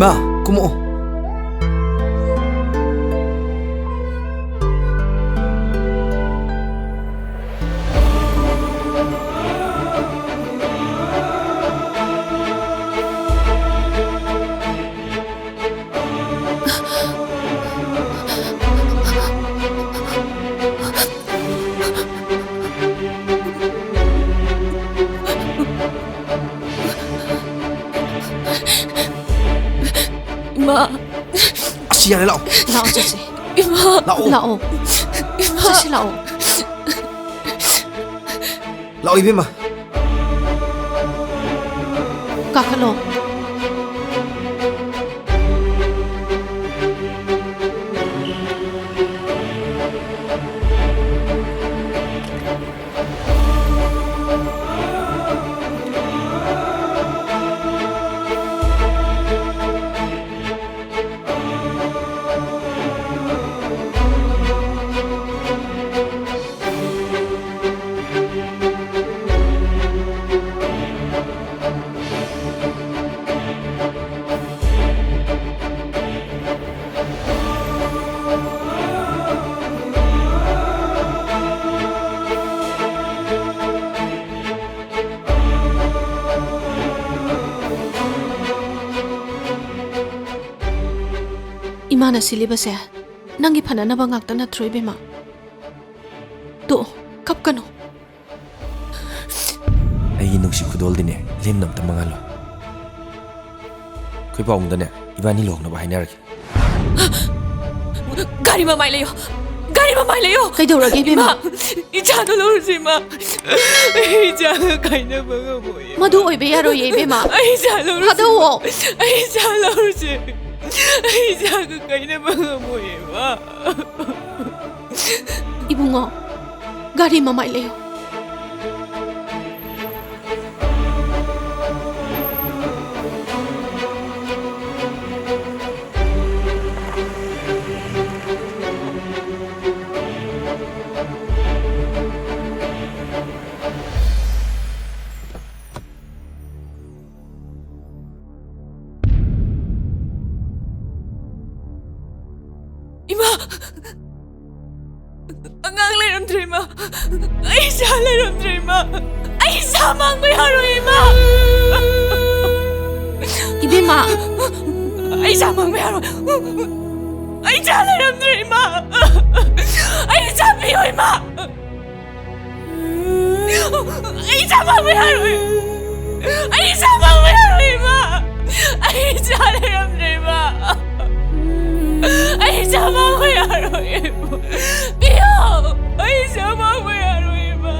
ꯏꯃꯥ, ꯀꯨꯝꯃꯛꯑꯣ꯫ ꯏꯃꯥ꯫ ꯑꯁꯤ ꯌꯥꯔꯦ, ꯂꯥꯛꯑꯣ꯫ ꯂꯥꯛꯑꯣ, ꯆꯠꯁꯦ꯫ ꯏꯃꯥ꯫ ꯂꯥꯛꯑꯣ꯫ ꯂꯥꯛꯑꯣ꯫ ꯏꯃꯥ꯫ ꯆꯠꯁꯤ, ꯂꯥꯛꯑꯣ꯫ ꯂꯥꯛꯑꯣ, ꯏꯕꯦꯝꯃ꯫ ꯀꯥꯈꯠꯂꯣ꯫ ꯏꯃꯥꯅ ꯁꯤꯜꯂꯤꯕꯁꯦ ꯅꯪꯒꯤ ꯐꯅꯅꯕ ꯉꯥꯛꯇ ꯅꯠꯇ꯭ꯔꯣ, ꯏꯕꯦꯝꯃ? ꯇꯣꯛꯑꯣ, ꯀꯞꯀꯅꯨ꯫ ꯑꯩꯒꯤ ꯅꯨꯡꯁꯤ ꯈꯨꯗꯣꯜꯗꯤꯅꯦ, ꯂꯦꯝꯅ ꯑꯝꯇ ꯃꯥꯡꯍꯜꯂꯣ꯫ ꯑꯩꯈꯣꯏ ꯄꯥꯕꯨꯡꯗꯅꯦ, ꯏꯕꯥꯅꯤ ꯂꯨꯍꯣꯡꯅꯕ ꯍꯥꯏꯅꯔꯒꯦ꯫ ꯒꯥꯔꯤ ꯃꯃꯥꯏ ꯂꯩꯌꯣ! ꯒꯥꯔꯤ ꯃꯃꯥꯏ ꯂꯩꯌꯣ! ꯀꯩꯗꯧꯔꯒꯦ, ꯏꯕꯦꯝꯃ? ꯏꯃꯥ, ꯏꯆꯥꯗꯣ ꯂꯧꯔꯨꯁꯤ, ꯏꯃꯥ꯫ ꯑꯩ ꯏꯆꯥꯒ ꯀꯥꯏꯅꯕ ꯉꯝꯃꯣꯏ, ꯏꯃꯥ꯫ ꯃꯗꯨ ꯑꯣꯏꯕ ꯌꯥꯔꯣꯏꯌꯦ, ꯏꯕꯦꯝꯃ꯫ ꯑꯩ ꯏꯆꯥ ꯂꯧꯔꯨꯁꯤ꯫ ꯊꯥꯗꯧꯑꯣ꯫ ꯑꯩ ꯏꯆꯥ ꯂꯧꯔꯨꯁꯤ꯫ ꯑꯩ ꯏꯆꯥꯒ ꯀꯥꯏꯅꯕ ꯉꯝꯃꯣꯏ, ꯏꯃꯥ꯫ ꯏꯕꯨꯡꯉꯣ, ꯒꯥꯔꯤ ꯃꯃꯥꯏ ꯂꯩꯌꯨ꯫ ꯏꯃꯥ, ꯑꯩ ꯏꯆꯥ ꯂꯩꯔꯝꯗ꯭ꯔꯦ, ꯏꯃꯥ꯫ ꯑꯩ ꯏꯆꯥ ꯃꯥꯡꯕ ꯌꯥꯔꯣꯏ, ꯏꯃꯥ꯫ ꯏꯕꯦꯝꯃ꯫ ꯑꯩ ꯏꯆꯥ ꯃꯥꯡꯕ ꯌꯥꯔꯣꯏ꯫ ꯑꯩ ꯏꯆꯥ ꯂꯩꯔꯝꯗ꯭ꯔꯦ, ꯏꯃꯥ꯫ ꯑꯩ ꯏꯆꯥ ꯄꯤꯌꯣ, ꯏꯃꯥ꯫ ꯑꯩ ꯏꯆꯥ ꯃꯥꯡꯕ ꯌꯥꯔꯣꯏ꯫ ꯑꯩ ꯏꯆꯥ ꯃꯥꯡꯕ ꯌꯥꯔꯣꯏ, ꯏꯃꯥ꯫ ꯑꯩ ꯏꯆꯥ ꯂꯩꯔꯝꯗ꯭ꯔꯦ, ꯏꯃꯥ꯫ ꯑꯩ ꯏꯆꯥ ꯃꯥꯡꯕ ꯌꯥꯔꯣꯏ꯫ ꯄꯤꯌꯣ! ꯑꯩ ꯏꯆꯥ ꯃꯥꯡꯕ ꯌꯥꯔꯣꯏ, ꯏꯃꯥ꯫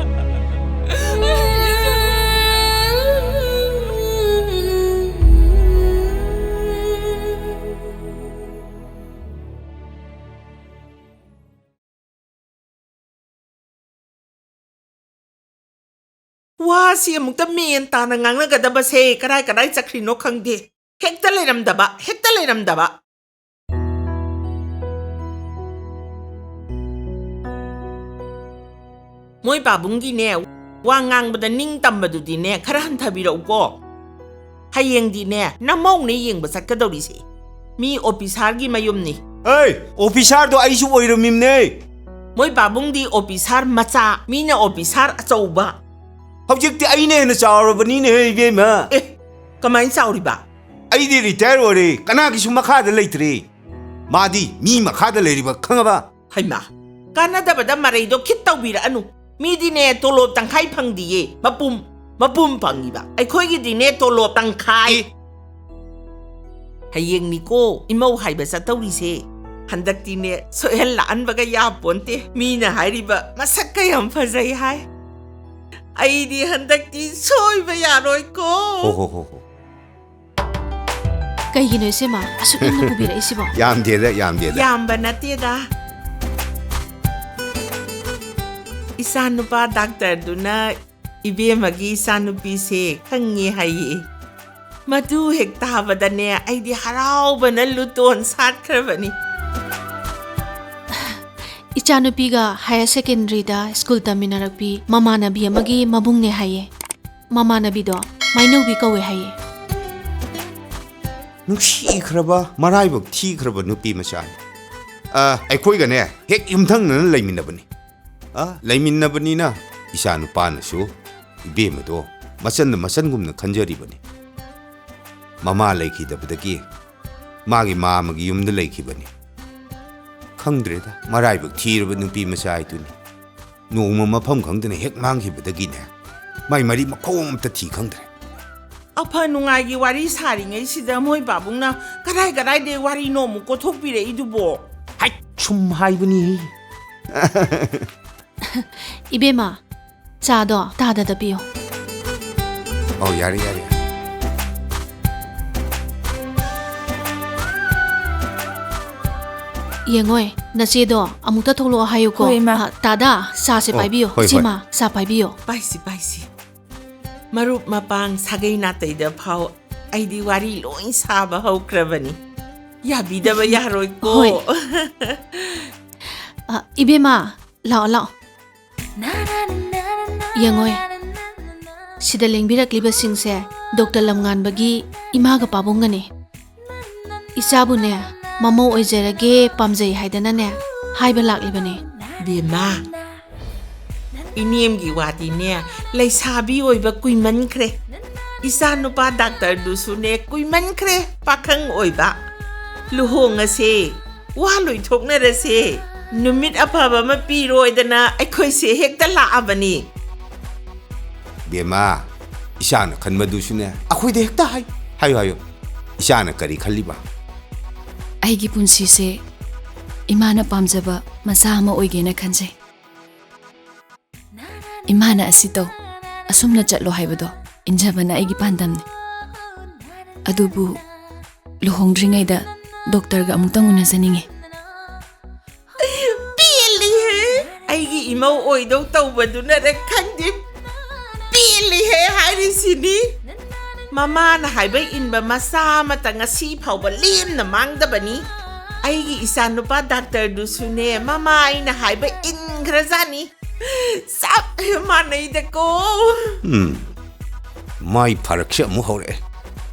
ꯋꯥꯁꯤ ꯑꯃꯨꯛꯇ ꯃꯦꯟ ꯇꯥꯅ ꯉꯥꯡꯅꯒꯗꯕꯁꯦ ꯀꯗꯥꯏ ꯀꯗꯥꯏ ꯆꯠꯈ꯭ꯔꯤꯅꯣ ꯈꯪꯗꯦ꯫ ꯍꯦꯛꯇ ꯂꯩꯔꯝꯗꯕ, ꯍꯦꯛꯇ ꯂꯩꯔꯝꯗꯕ꯫ ꯃꯣꯏ ꯄꯥꯕꯨꯡꯒꯤꯅꯦ, ꯋꯥ ꯉꯥꯡꯕꯗ ꯅꯤꯡ ꯇꯝꯕꯗꯨꯗꯤꯅꯦ, ꯈꯔ ꯍꯟꯊꯕꯤꯔꯛꯎꯀꯣ꯫ ꯍꯌꯦꯡꯗꯤꯅꯦ, ꯅꯃꯧꯅꯦ ꯌꯦꯡꯕ ꯆꯠꯀꯗꯧꯔꯤꯁꯦ꯫ ꯃꯤ ꯑꯣꯐꯤꯁꯥꯔꯒꯤ ꯃꯌꯨꯝꯅꯤ꯫ ꯍꯩ, ꯑꯣꯐꯤꯁꯥꯔꯗꯣ ꯑꯩꯁꯨ ꯑꯣꯏꯔꯝꯃꯤꯝꯅꯦ꯫ ꯃꯣꯏ ꯄꯥꯕꯨꯡꯗꯤ ꯑꯣꯐꯤꯁꯥꯔ ꯃꯆꯥ, ꯃꯤꯅ ꯑꯣꯐꯤꯁꯥꯔ ꯑꯆꯧꯕ꯫ ꯍꯧꯖꯤꯛꯇꯤ ꯑꯩꯅ ꯍꯦꯟꯅ ꯆꯥꯎꯔꯕꯅꯤꯅꯦ, ꯍꯦ ꯏꯕꯦꯝꯃ꯫ ꯑꯦ, ꯀꯃꯥꯏꯅ ꯆꯥꯎꯔꯤꯕ? ꯑꯩꯗꯤ ꯔꯤꯇꯥꯌꯔ ꯑꯣꯏꯔꯦ, ꯀꯅꯥꯒꯤꯁꯨ ꯃꯈꯥꯗ ꯂꯩꯇ꯭ꯔꯦ꯫ ꯃꯥꯗꯤ ꯃꯤ ꯃꯈꯥꯗ ꯂꯩꯔꯤꯕ ꯈꯪꯉꯕ? ꯍꯩꯃꯥ, ꯀꯥꯟꯅꯗꯕꯗ ꯃꯔꯩꯗꯣ ꯈꯤꯠ ꯇꯧꯕꯤꯔꯛꯑꯅꯨ꯫ ꯃꯤꯗꯤꯅꯦ ꯇꯣꯂꯣꯞ ꯇꯪꯈꯥꯏ ꯐꯪꯗꯤꯌꯦ, ꯃꯄꯨꯝ, ꯃꯄꯨꯝ ꯐꯪꯉꯤꯕ꯫ ꯑꯩꯈꯣꯏꯒꯤꯗꯤꯅꯦ ꯇꯣꯂꯣꯞ ꯇꯪꯈꯥꯏ꯫ ꯑꯦ꯫ ꯍꯌꯦꯡꯅꯤꯀꯣ ꯏꯃꯧ ꯍꯥꯏꯕ ꯆꯠꯇꯧꯔꯤꯁꯦ꯫ ꯍꯟꯗꯛꯇꯤꯅꯦ ꯁꯣꯏꯍꯜꯂꯛꯑꯟꯕꯒ ꯌꯥꯄꯣꯟꯇꯦ꯫ ꯃꯤꯅ ꯍꯥꯏꯔꯤꯕ ꯃꯁꯛꯀ ꯌꯥꯝ ꯐꯖꯩ ꯍꯥꯏ꯫ ꯑꯩꯗꯤ ꯍꯟꯗꯛꯇꯤ ꯁꯣꯏꯕ ꯌꯥꯔꯣꯏꯀꯣ꯫ ꯍꯣ, ꯍꯣ, ꯍꯣ, ꯍꯣ꯫ ꯀꯩꯒꯤꯅꯣ ꯏꯆꯦꯃ ꯑꯁꯨꯛ ꯌꯥꯝꯅ ꯄꯨꯕꯤꯔꯛꯏꯁꯤꯕꯣ? ꯌꯥꯝꯗꯦꯗ, ꯌꯥꯝꯗꯦꯗ꯫ ꯌꯥꯝꯕ ꯅꯠꯇꯦꯗ꯫ ꯏꯆꯥꯅꯨꯄꯥ ꯗꯥꯛꯇꯔꯗꯨꯅ ꯏꯕꯦꯝꯃꯒꯤ ꯏꯆꯥꯅꯨꯄꯤꯁꯦ ꯈꯪꯉꯦ ꯍꯥꯏꯌꯦ꯫ ꯃꯗꯨ ꯍꯦꯛ ꯇꯥꯕꯗꯅꯦ ꯑꯩꯗꯤ ꯍꯔꯥꯎꯕꯅ ꯂꯨꯇꯣꯟ ꯁꯥꯠꯈ꯭ꯔꯕꯅꯤ꯫ ꯏꯆꯥꯅꯨꯄꯤꯒ ꯍꯥꯌꯔ ꯁꯦꯀꯦꯟꯗꯔꯤꯗ ꯁ꯭ꯀꯨꯜ ꯇꯝꯃꯤꯟꯅꯔꯛꯄꯤ ꯃꯃꯥꯟꯅꯕꯤ ꯑꯃꯒꯤ ꯃꯕꯨꯡꯅꯦ ꯍꯥꯏꯌꯦ꯫ ꯃꯃꯥꯟꯅꯕꯤꯗꯣ ꯃꯥꯏꯅꯧꯕꯤ ꯀꯧꯋꯦ ꯍꯥꯏꯌꯦ꯫ ꯅꯨꯡꯁꯤꯈ꯭ꯔꯕ, ꯃꯔꯥꯏꯕꯛ ꯊꯤꯈ꯭ꯔꯕ ꯅꯨꯄꯤ ꯃꯆꯥꯅꯤ꯫ ꯑ, ꯑꯩꯈꯣꯏꯒꯅꯦ ꯍꯦꯛ ꯌꯨꯝꯊꯪꯅꯅ ꯂꯩꯃꯤꯟꯅꯕꯅꯤ꯫ ꯑ, ꯂꯩꯃꯤꯟꯅꯕꯅꯤꯅ ꯏꯆꯥ ꯅꯨꯄꯥꯅꯁꯨ ꯏꯕꯦꯝꯃꯗꯣ ꯃꯆꯟꯅ ꯃꯆꯟꯒꯨꯝꯅ ꯈꯟꯖꯔꯤꯕꯅꯤ꯫ ꯃꯃꯥ ꯂꯩꯈꯤꯗꯕꯗꯒꯤ ꯃꯥꯒꯤ ꯃꯥꯃꯒꯤ ꯌꯨꯝꯗ ꯂꯩꯈꯤꯕꯅꯤ꯫ ꯈꯪꯗ꯭ꯔꯦꯗ, ꯃꯔꯥꯏꯕꯛ ꯊꯤꯔꯕ ꯅꯨꯄꯤ ꯃꯆꯥ ꯍꯥꯏꯗꯨꯅꯤ꯫ ꯅꯣꯡꯃ ꯃꯐꯝ ꯈꯪꯗꯅ ꯍꯦꯛ ꯃꯥꯡꯈꯤꯕꯗꯒꯤꯅꯦ, ꯃꯥꯏ ꯃꯔꯤ ꯃꯈꯣꯡ ꯑꯝꯇ ꯊꯤ ꯈꯪꯗ꯭ꯔꯦ꯫ ꯑꯐ ꯅꯨꯡꯉꯥꯏꯒꯤ ꯋꯥꯔꯤ ꯁꯥꯔꯤꯉꯩꯁꯤꯗ ꯃꯣꯏ ꯄꯥꯕꯨꯡꯅ ꯀꯗꯥꯏ ꯀꯗꯥꯏꯗꯩ ꯋꯥꯔꯤꯅꯣ ꯑꯃꯨꯛ ꯀꯣꯊꯣꯛꯄꯤꯔꯛꯏꯗꯨꯕꯣ? ꯍꯥꯏ, ꯁꯨꯝ ꯍꯥꯏꯕꯅꯤ꯫ ꯏꯕꯦꯝꯃ, ꯆꯥꯗꯣ ꯇꯥꯗꯗ ꯄꯤꯌꯣ꯫ ꯑꯧ, ꯌꯥꯔꯦ, ꯌꯥꯔꯦ꯫ ꯌꯦꯡꯉꯣꯏ, ꯅꯆꯦꯗꯣ ꯑꯃꯨꯛꯇ ꯊꯣꯛꯂꯛꯑꯣ ꯍꯥꯏꯌꯨꯀꯣ꯫ ꯍꯣꯏ, ꯏꯃꯥ꯫ ꯑ, ꯇꯥꯗꯥ, ꯆꯥꯁꯦ ꯑꯣ, ꯄꯥꯏꯕꯤꯌꯣ꯫ ꯍꯣꯏ, ꯍꯣꯏ꯫ ꯏꯆꯦꯃ, ꯆꯥ ꯄꯥꯏꯕꯤꯌꯣ꯫ ꯄꯥꯏꯁꯤ, ꯄꯥꯏꯁꯤ꯫ ꯃꯔꯨꯞ ꯃꯄꯥꯡ ꯁꯥꯒꯩ ꯅꯥꯇꯩꯗ ꯐꯥꯎ ꯑꯩꯗꯤ ꯋꯥꯔꯤ ꯂꯣꯏ ꯁꯥꯕ ꯍꯧꯈ꯭ꯔꯕꯅꯤ꯫ ꯌꯥꯕꯤꯗꯕ ꯌꯥꯔꯣꯏꯀꯣ꯫ ꯍꯣꯏ꯫ ꯑ, ꯏꯕꯦꯝꯃ, ꯂꯥꯛꯑꯣ, ꯂꯥꯛꯑꯣ꯫ ꯌꯦꯡꯉꯣꯏ, ꯁꯤꯗ ꯂꯦꯡꯕꯤꯔꯛꯂꯤꯕꯁꯤꯡꯁꯦ ꯗꯣꯛꯇꯔ ꯂꯝꯉꯥꯟꯕꯒꯤ ꯏꯃꯥꯒ ꯄꯥꯕꯨꯡꯒꯅꯤ꯫ ꯏꯆꯥꯕꯨꯅꯦ, ꯃꯃꯧ ꯑꯣꯏꯖꯔꯒꯦ ꯄꯥꯝꯖꯩ ꯍꯥꯏꯗꯅꯅꯦ, ꯍꯥꯏꯕ ꯂꯥꯛꯂꯤꯕꯅꯤ꯫ ꯕꯦꯝꯃ, ꯏꯅꯦꯝꯒꯤ ꯋꯥꯗꯤꯅꯦ, ꯂꯩꯁꯥꯕꯤ ꯑꯣꯏꯕ ꯀꯨꯏꯃꯟꯈ꯭ꯔꯦ꯫ ꯏꯆꯥ ꯅꯨꯄꯥ ꯗꯥꯛꯇꯔꯗꯨꯁꯨꯅꯦ, ꯀꯨꯏꯃꯟꯈ꯭ꯔꯦ ꯄꯥꯈꯪ ꯑꯣꯏꯕ꯫ ꯂꯨꯍꯣꯡꯉꯁꯦ, ꯋꯥ ꯂꯣꯏꯊꯣꯛꯅꯔꯁꯦ꯫ ꯅꯨꯃꯤꯠ ꯑꯐꯕ ꯑꯃ ꯄꯤꯔꯣꯏꯗꯅ ꯑꯩꯈꯣꯏꯁꯦ ꯍꯦꯛꯇ ꯂꯥꯛꯑꯕꯅꯤ꯫ ꯕꯦꯝꯃ, ꯏꯆꯥꯅ ꯈꯟꯕꯗꯨꯁꯨꯅꯦ, ꯑꯩꯈꯣꯏꯗ ꯍꯦꯛꯇ ꯍꯥꯏ-, ꯍꯥꯏꯌꯨ, ꯍꯥꯏꯌꯨ꯫ ꯏꯆꯥꯅ ꯀꯔꯤ ꯈꯜꯂꯤꯕ? ꯑꯩꯒꯤ ꯄꯨꯟꯁꯤꯁꯦ ꯏꯃꯥꯅ ꯄꯥꯝꯖꯕ ꯃꯆꯥ ꯑꯃ ꯑꯣꯏꯒꯦꯅ ꯈꯟꯖꯩ꯫ ꯏꯃꯥꯅ "ꯑꯁꯤ ꯇꯧ, ꯑꯁꯨꯝꯅ ꯆꯠꯂꯣ" ꯍꯥꯏꯕꯗꯣ ꯏꯟꯖꯕꯅ ꯑꯩꯒꯤ ꯄꯥꯟꯗꯝꯅꯤ꯫ ꯑꯗꯨꯕꯨ ꯂꯨꯍꯣꯡꯗ꯭ꯔꯤꯉꯩꯗ ꯗꯣꯛꯇꯔꯒ ꯑꯃꯨꯛꯇꯪ ꯎꯅꯖꯅꯤꯡꯉꯤ꯫ ꯄꯦꯜꯂꯤꯍꯦ! ꯑꯩꯒꯤ ꯏꯃꯧ ꯑꯣꯏꯗꯧ ꯇꯧꯕꯗꯨꯅꯔ ꯈꯪꯗꯦ, ꯄꯦꯜꯂꯤꯍꯦ ꯍꯥꯏꯔꯤꯁꯤꯅꯤ꯫ ꯃꯃꯥꯅ ꯍꯥꯏꯕ ꯏꯟꯕ ꯃꯆꯥ ꯑꯃꯇ ꯉꯁꯤ ꯐꯥꯎꯕ ꯂꯦꯝꯅ ꯃꯥꯡꯗꯕꯅꯤ꯫ ꯑꯩꯒꯤ ꯏꯆꯥꯅꯨꯄꯥ ꯗꯥꯛꯇꯔꯗꯨꯁꯨꯅꯦ, ꯃꯃꯥ ꯑꯩꯅ ꯍꯥꯏꯕ ꯏꯟꯈ꯭ꯔꯖꯥꯠꯅꯤ꯫ ꯆꯞ ꯃꯥꯟꯅꯩꯗꯀꯣ꯫ ꯎꯝ, ꯃꯥꯏ ꯐꯔꯛꯁꯦ ꯑꯃꯨꯛ ꯍꯧꯔꯛꯑꯦ꯫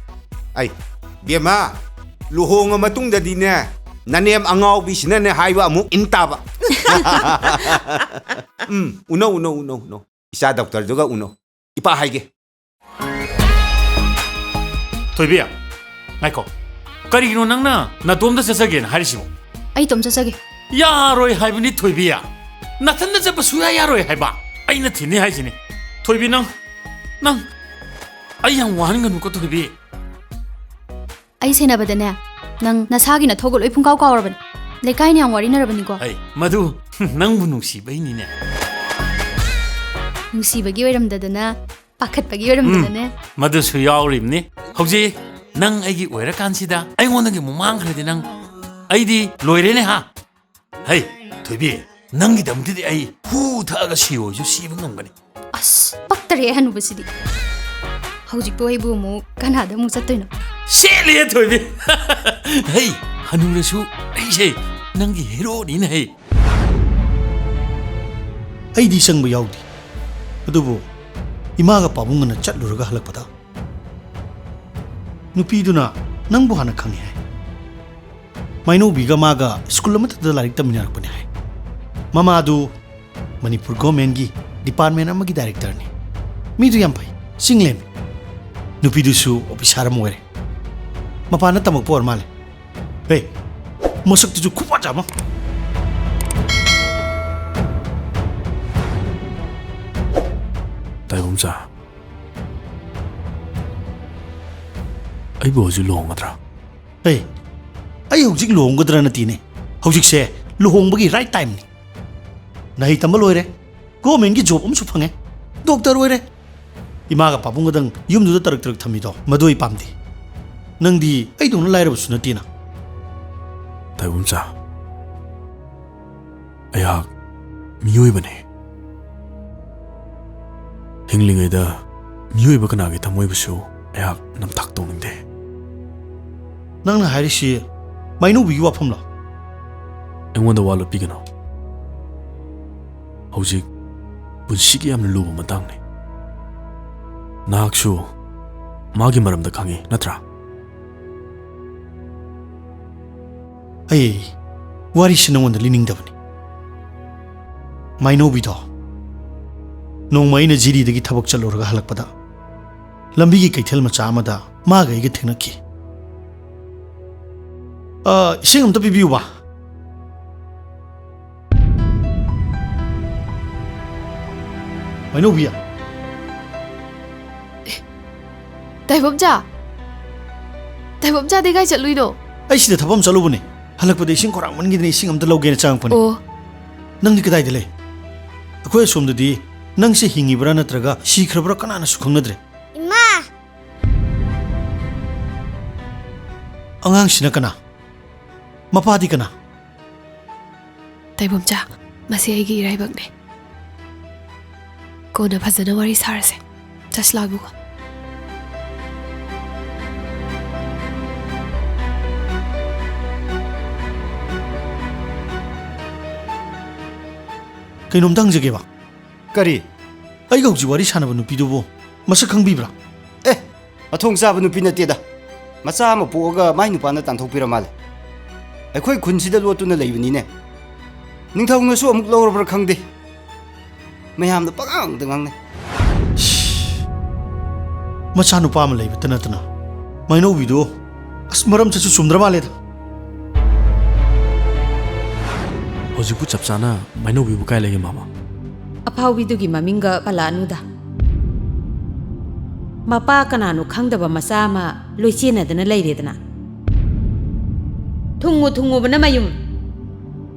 ꯑꯩ, ꯕꯦꯝꯃ, ꯂꯨꯍꯣꯡꯉ ꯃꯇꯨꯡꯗꯗꯤꯅꯦ, ꯅꯅꯦꯝ ꯑꯉꯥꯎꯕꯤꯁꯤꯅꯅꯦ ꯍꯥꯏꯕ ꯑꯃꯨꯛ ꯏꯟ ꯇꯥꯕ꯫ ꯎꯝ, ꯎꯅꯧ, ꯎꯅꯧ, ꯎꯅꯧ, ꯎꯅꯧ꯫ ꯏꯆꯥ ꯗꯣꯛꯇꯔꯗꯨꯒ ꯎꯅꯧ꯫ ꯏꯄꯥ ꯍꯥꯏꯒꯦ꯫ ꯊꯣꯏꯕꯤ, ꯉꯥꯏꯈꯣ꯫ ꯀꯔꯤꯒꯤꯅꯣ ꯅꯪꯅ ꯅꯇꯣꯝꯗ ꯆꯠꯆꯒꯦꯅ ꯍꯥꯏꯔꯤꯁꯤꯕꯣ? ꯑꯩ ꯏꯇꯣꯝ ꯆꯠꯆꯒꯦ꯫ ꯌꯥꯔꯣꯏ ꯍꯥꯏꯕꯅꯤ ꯊꯣꯏꯕꯤ꯫ ꯅꯊꯟꯗ ꯆꯠꯄ ꯁꯨꯌꯥ ꯌꯥꯔꯣꯏ ꯍꯥꯏꯕ꯫ ꯑꯩꯅ ꯊꯤꯟꯅꯤ ꯍꯥꯏꯁꯤꯅꯤ꯫ ꯊꯣꯏꯕꯤ, ꯅꯪ, ꯅꯪ, ꯑꯩ ꯌꯥꯝ ꯋꯥꯍꯟꯒꯅꯨꯀꯣ ꯊꯣꯏꯕꯤ꯫ ꯑꯩ ꯁꯦꯟꯅꯕꯗꯅꯦ, ꯅꯪ ꯅꯁꯥꯒꯤ ꯅꯊꯧꯒ ꯂꯣꯏ ꯄꯨꯡꯀꯥꯎ ꯀꯥꯎꯔꯕꯅꯤ꯫ ꯂꯩꯀꯥꯏꯅ ꯌꯥꯝ ꯋꯥꯔꯤꯅꯔꯕꯅꯤꯀꯣ꯫ ꯑꯩ, ꯃꯗꯨ ꯅꯪꯕꯨ ꯅꯨꯡꯁꯤꯕꯩꯅꯤꯅꯦ꯫ ꯅꯨꯡꯁꯤꯕꯒꯤ ꯑꯣꯏꯔꯝꯗꯗꯅ, ꯄꯥꯈꯠꯄꯒꯤ ꯑꯣꯏꯔꯝꯗꯅꯅꯦ꯫ ꯎꯝ, ꯃꯗꯨꯁꯨ ꯌꯥꯎꯔꯤꯕꯅꯤ꯫ ꯍꯧꯖꯤꯛ ꯅꯪ ꯑꯩꯒꯤ ꯑꯣꯏꯔꯀꯥꯟꯁꯤꯗ ꯑꯩꯉꯣꯟꯗꯒꯤ ꯑꯃꯨꯛ ꯃꯥꯡꯈ꯭ꯔꯗꯤ ꯅꯪ, ꯑꯩꯗꯤ ꯂꯣꯏꯔꯦꯅꯦ ꯍꯥ꯫ ꯍꯩ, ꯊꯣꯏꯕꯤ, ꯅꯪꯒꯤꯗꯃꯛꯇꯗꯤ ꯑꯩ ꯍꯨ ꯊꯛꯑꯒ ꯁꯤꯌꯣꯁꯨ ꯁꯤꯕ ꯉꯝꯒꯅꯤ꯫ ꯑꯁ, ꯄꯛꯇꯔꯦ ꯍꯅꯨꯕꯁꯤꯗꯤ꯫ ꯍꯧꯖꯤꯛꯄꯨ ꯑꯩꯕꯨ ꯑꯃꯨꯛ ꯀꯅꯥꯗ ꯑꯃꯨꯛ ꯆꯠꯇꯣꯏꯅꯣ? ꯁꯦꯠꯂꯦ ꯊꯣꯏꯕꯤ꯫ ꯍꯩ, ꯍꯅꯨꯔꯁꯨ ꯑꯩꯁꯦ ꯅꯪꯒꯤ ꯍꯦꯔꯣꯅꯤꯅ ꯍꯩ꯫ ꯑꯩꯗꯤ ꯆꯪꯕ ꯌꯥꯎꯗꯦ꯫ ꯑꯗꯨꯕꯨ ꯏꯃꯥꯒ ꯄꯥꯕꯨꯡꯒꯅ ꯆꯠꯂꯨꯔꯒ ꯍꯜꯂꯛꯄꯗ ꯅꯨꯄꯤꯗꯨꯅ ꯅꯪꯕꯨ ꯍꯥꯟꯅ ꯈꯪꯉꯤ ꯍꯥꯏ꯫ ꯃꯥꯏꯅꯧꯕꯤꯒ ꯃꯥꯒ ꯁ꯭ꯀꯨꯜ ꯑꯃꯠꯇꯗ ꯂꯥꯏꯔꯤꯛ ꯇꯝꯃꯤꯟꯅꯔꯛꯄꯅꯤ ꯍꯥꯏ꯫ ꯃꯃꯥꯗꯨ ꯃꯅꯤꯄꯨꯔ ꯒꯣꯔꯃꯦꯟꯒꯤ ꯗꯤꯄꯥꯔꯠꯃꯦꯟ ꯑꯃꯒꯤ ꯗꯥꯏꯔꯦꯛꯇꯔꯅꯤ꯫ ꯃꯤꯗꯨ ꯌꯥꯝ ꯐꯩ, ꯆꯤꯡ ꯂꯦꯝꯃꯤ꯫ ꯅꯨꯄꯤꯗꯨꯁꯨ ꯑꯣꯐꯤꯁꯥꯔ ꯑꯃ ꯑꯣꯏꯔꯦ꯫ ꯃꯄꯥꯟꯗ ꯇꯝꯃꯛꯄ ꯑꯣꯏꯔ ꯃꯥꯜꯂꯦ꯫ ꯍꯦ, ꯃꯁꯛꯇꯨꯁꯨ ꯈꯨꯐꯖ ꯑꯃ꯫ ꯇꯥꯏꯕꯪꯆꯥ, ꯑꯩꯕꯨ ꯍꯧꯖꯤꯛ ꯂꯨꯍꯣꯡꯒꯗ꯭ꯔꯥ? ꯍꯦ, ꯑꯩ ꯍꯧꯖꯤꯛ ꯂꯨꯍꯣꯡꯒꯗ꯭ꯔꯥ ꯅꯠꯇꯦꯅꯦ꯫ ꯍꯧꯖꯤꯛꯁꯦ ꯂꯨꯍꯣꯡꯕꯒꯤ ꯔꯥꯏꯠ ꯇꯥꯏꯝꯅꯤ꯫ ꯅꯍꯩ ꯇꯝꯕ ꯂꯣꯏꯔꯦ, ꯒꯣꯔꯃꯦꯟꯒꯤ ꯖꯣꯕ ꯑꯃꯁꯨ ꯐꯪꯉꯦ, ꯗꯣꯛꯇꯔ ꯑꯣꯏꯔꯦ꯫ ꯏꯃꯥꯒ ꯄꯥꯕꯨꯡꯒꯗꯪ ꯌꯨꯝꯗꯨꯗ ꯇꯔꯛ ꯇꯔꯛ ꯊꯝꯃꯤꯗꯣ ꯃꯗꯨ ꯑꯩ ꯄꯥꯝꯗꯦ꯫ ꯅꯪꯗꯤ ꯑꯩꯗꯧꯅ ꯂꯥꯏꯔꯕꯁꯨ ꯅꯠꯇꯦꯅ꯫ ꯇꯥꯏꯕꯪꯆꯥ, ꯑꯩꯍꯥꯛ ꯃꯤꯑꯣꯏꯕꯅꯤ꯫ ꯍꯤꯡꯂꯤꯉꯩꯗ ꯃꯤꯑꯣꯏꯕ ꯀꯅꯥꯒꯤ ꯊꯃꯣꯏꯕꯨꯁꯨ ꯑꯩꯍꯥꯛ ꯅꯝꯊꯥꯛ ꯇꯧꯅꯤꯡꯗꯦ꯫ ꯅꯪꯅ ꯍꯥꯏꯔꯤꯁꯤ ꯃꯥꯏꯅꯧꯕꯤꯒꯤ ꯋꯥꯐꯝꯂꯣ? ꯑꯩꯉꯣꯟꯗ ꯋꯥ ꯂꯣꯠꯄꯤꯒꯅꯨ꯫ ꯍꯧꯖꯤꯛ ꯄꯨꯟꯁꯤꯒꯤ ꯌꯥꯝꯅ ꯂꯨꯕ ꯃꯇꯥꯡꯅꯤ꯫ ꯅꯍꯥꯛꯁꯨ ꯃꯥꯒꯤ ꯃꯔꯝꯗ ꯈꯪꯉꯤ ꯅꯠꯇ꯭ꯔꯥ? ꯑꯩ ꯋꯥꯔꯤꯁꯤ ꯅꯉꯣꯟꯗ ꯂꯤꯅꯤꯡꯗꯕꯅꯤ꯫ ꯃꯥꯏꯅꯧꯕꯤꯗꯣ ꯅꯣꯡꯃ ꯑꯩꯅ ꯖꯤꯔꯤꯗꯒꯤ ꯊꯕꯛ ꯆꯠꯂꯨꯔꯒ ꯍꯜꯂꯛꯄꯗ ꯂꯝꯕꯤꯒꯤ ꯀꯩꯊꯦꯜ ꯃꯆꯥ ꯑꯃꯗ ꯃꯥꯒ ꯑꯩꯒ ꯊꯦꯡꯅꯈꯤ꯫ "ꯑ, ꯏꯁꯤꯡ ꯑꯝꯇ ꯄꯤꯕꯤꯌꯨꯕ꯫ ꯃꯥꯏꯅꯧꯕꯤ, ꯇꯥꯏꯕꯝꯆꯥ! ꯇꯥꯏꯕꯝꯆꯥꯗꯤ ꯀꯥꯏ ꯆꯠꯂꯨꯏꯅꯣ? ꯑꯩ ꯁꯤꯗ ꯊꯕꯛ ꯑꯃ ꯆꯠꯂꯨꯕꯅꯦ꯫ ꯍꯜꯂꯛꯄꯗ ꯏꯁꯤꯡ ꯈꯧꯔꯥꯡꯃꯟꯈꯤꯗꯅ ꯏꯁꯤꯡ ꯑꯝꯇ ꯂꯧꯒꯦꯅ ꯆꯪꯉꯛꯄꯅꯦ꯫ ꯑꯣ꯫ ꯅꯪꯗꯤ ꯀꯗꯥꯏꯗ ꯂꯩ? ꯑꯩꯈꯣꯏ ꯑꯁꯣꯝꯗꯗꯤ ꯅꯪꯁꯦ ꯍꯤꯡꯉꯤꯕ꯭ꯔꯥ ꯅꯠꯇ꯭ꯔꯒ ꯁꯤꯈ꯭ꯔꯕ꯭ꯔꯥ ꯀꯅꯥꯅꯁꯨ ꯈꯪꯅꯗ꯭ꯔꯦ꯫ ꯏꯃꯥ! ꯑꯉꯥꯡꯁꯤꯅ ꯀꯅꯥ? ꯃꯄꯥꯗꯤ ꯀꯅꯥ? ꯇꯥꯏꯕꯝꯆꯥ, ꯃꯁꯤ ꯑꯩꯒꯤ ꯏꯔꯥꯏꯕꯛꯅꯦ꯫ ꯀꯣꯟꯅ ꯐꯖꯅ ꯋꯥꯔꯤ ꯁꯥꯔꯁꯦ꯫ ꯆꯠꯁꯤ ꯂꯥꯛꯑꯣ, ꯏꯕꯨꯡꯉꯣ꯫ ꯀꯩꯅꯣꯝꯇ ꯍꯪꯖꯒꯦꯕ꯫ ꯀꯔꯤ? ꯑꯩꯒ ꯍꯧꯖꯤꯛ ꯋꯥꯔꯤ ꯁꯥꯟꯅꯕ ꯅꯨꯄꯤꯗꯨꯕꯨ ꯃꯁꯛ ꯈꯪꯕꯤꯕ꯭ꯔꯥ? ꯑꯦ, ꯃꯊꯣꯡ ꯆꯥꯕ ꯅꯨꯄꯤ ꯅꯠꯇꯦꯗ꯫ ꯃꯆꯥ ꯑꯃ ꯄꯣꯛꯑꯒ ꯃꯥꯏ ꯅꯨꯄꯥꯅ ꯇꯥꯟꯊꯣꯛꯄꯤꯔ ꯃꯥꯜꯂꯦ꯫ ꯑꯩꯈꯣꯏ ꯈꯨꯟꯁꯤꯗ ꯂꯣꯠꯇꯨꯅ ꯂꯩꯕꯅꯤꯅꯦ꯫ ꯅꯤꯡꯊꯧꯅꯁꯨ ꯑꯃꯨꯛ ꯂꯧꯔꯕ꯭ꯔꯥ ꯈꯪꯗꯦ꯫ ꯃꯌꯥꯝꯅ ꯄꯉꯥꯡꯗ ꯉꯥꯡꯅꯩ꯫ ꯃꯆꯥꯅꯨꯄꯥ ꯑꯃ ꯂꯩꯕꯇ ꯅꯠꯇꯅ ꯃꯥꯏꯅꯧꯕꯤꯗꯨ, ꯑꯁ, ꯃꯔꯝ ꯆꯠꯁꯨ ꯆꯨꯝꯗ꯭ꯔ ꯃꯥꯜꯂꯦꯗ꯫ ꯍꯧꯖꯤꯛꯄꯨ ꯆꯞ ꯆꯥꯅ ꯃꯥꯏꯅꯧꯕꯤꯕꯨ ꯀꯥꯏ ꯂꯩꯒꯦ, ꯃꯥꯃ? ꯑꯐꯥꯎꯕꯤꯗꯨꯒꯤ ꯃꯃꯤꯡꯒ ꯄꯜꯂꯛꯑꯅꯨꯗ꯫ ꯃꯄꯥ ꯀꯅꯥꯅꯣ ꯈꯪꯗꯕ ꯃꯆꯥ ꯑꯃ ꯂꯣꯏ ꯆꯦꯟꯅꯗꯅ ꯂꯩꯔꯦꯗꯅ꯫ ꯊꯨꯡꯉꯨ ꯊꯨꯡꯉꯨꯕꯅ ꯃꯌꯨꯝ,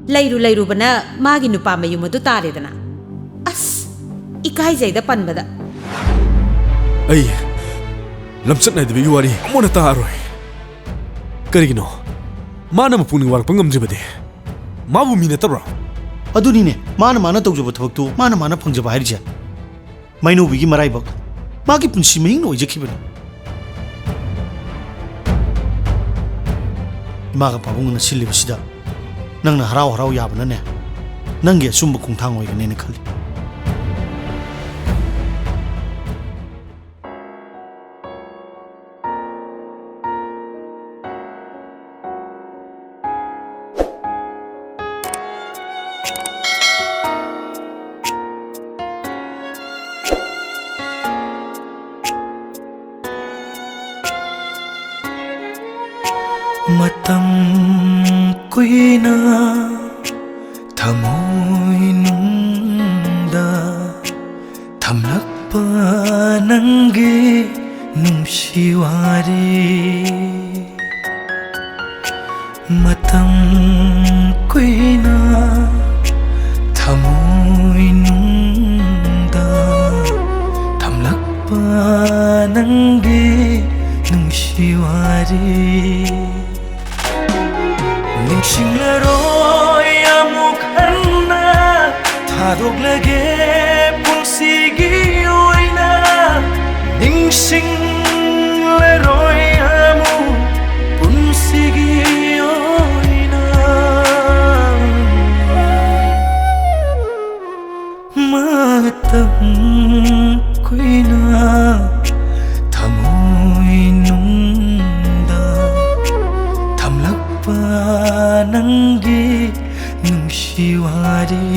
ꯂꯩꯔꯨ ꯂꯩꯔꯨꯕꯅ ꯃꯥꯒꯤ ꯅꯨꯄꯥ ꯃꯌꯨꯝ ꯑꯗꯨ ꯇꯥꯔꯦꯗꯅ꯫ ꯑꯁ, ꯏꯀꯥꯏꯖꯩꯗ ꯄꯟꯕꯗ꯫ ꯑꯩ ꯂꯝꯆꯠ ꯅꯥꯏꯗꯕꯒꯤ ꯋꯥꯔꯤ ꯑꯃꯨꯛ ꯍꯟꯅ ꯇꯥꯔꯔꯣꯏ꯫ ꯀꯔꯤꯒꯤꯅꯣ? ꯃꯥꯅ ꯃꯄꯨꯛꯅꯤꯡ ꯋꯥꯔꯛꯄ ꯉꯝꯗ꯭ꯔꯤꯕꯗꯤ? ꯃꯥꯕꯨ ꯃꯤ ꯅꯠꯇꯕ꯭ꯔꯣ? ꯑꯗꯨꯅꯤꯅꯦ, ꯃꯥꯅ ꯃꯥꯅ ꯇꯧꯖꯕ ꯊꯕꯛꯇꯨ ꯃꯥꯅ ꯃꯥꯅ ꯐꯪꯖꯕ ꯍꯥꯏꯔꯤꯁꯦ꯫ ꯃꯥꯏꯅꯧꯕꯤꯒꯤ ꯃꯔꯥꯏꯕꯛ ꯃꯥꯒꯤ ꯄꯨꯟꯁꯤ ꯃꯍꯤꯡꯅ ꯑꯣꯏꯖꯈꯤꯕꯅꯤ꯫ ꯏꯃꯥꯒ ꯄꯥꯕꯨꯡꯒꯅ ꯁꯤꯜꯂꯤꯕꯁꯤꯗ ꯅꯪꯅ ꯍꯔꯥꯎ ꯍꯔꯥꯎ ꯌꯥꯕꯅꯅꯦ, ꯅꯪꯒꯤ ꯑꯆꯨꯝꯕ ꯈꯣꯡꯊꯥꯡ ꯑꯣꯏꯒꯅꯦꯅ ꯈꯜꯂꯤ꯫ ꯃꯇꯝ ꯀꯨꯏꯅ ꯊꯃꯣꯏꯅꯨꯡꯗ ꯊꯝꯂꯛꯄ ꯅꯪꯒꯤ ꯅꯨꯡꯁꯤ ꯋꯥꯔꯤ꯫ ꯃꯇꯝ ꯀꯨꯏꯅ ꯊꯃꯣꯏꯅꯨꯡꯗ ꯊꯝꯂꯛꯄ ꯅꯪꯒꯤ ꯅꯨꯡꯁꯤ ꯋꯥꯔꯤ꯫ ꯅꯤꯡꯁꯤꯡꯂꯔꯣꯏ ꯑꯃꯨꯛ ꯍꯟꯅ ꯊꯥꯗꯣꯛꯂꯒꯦ ꯄꯨꯟꯁꯤꯒꯤ ꯑꯣꯏꯅ꯫ ꯅꯤꯡꯁꯤꯡꯂꯔꯣꯏ ꯑꯃꯨꯛ ꯄꯨꯟꯁꯤꯒꯤ ꯑꯣꯏꯅ꯫ ꯃꯇꯝ ꯀꯨꯏꯅ ꯊꯃꯣꯏꯅꯨꯡꯗ ꯊꯝꯂꯛꯄ ꯅꯪꯒꯤ ꯅꯨꯡꯁꯤ ꯋꯥꯔꯤ꯫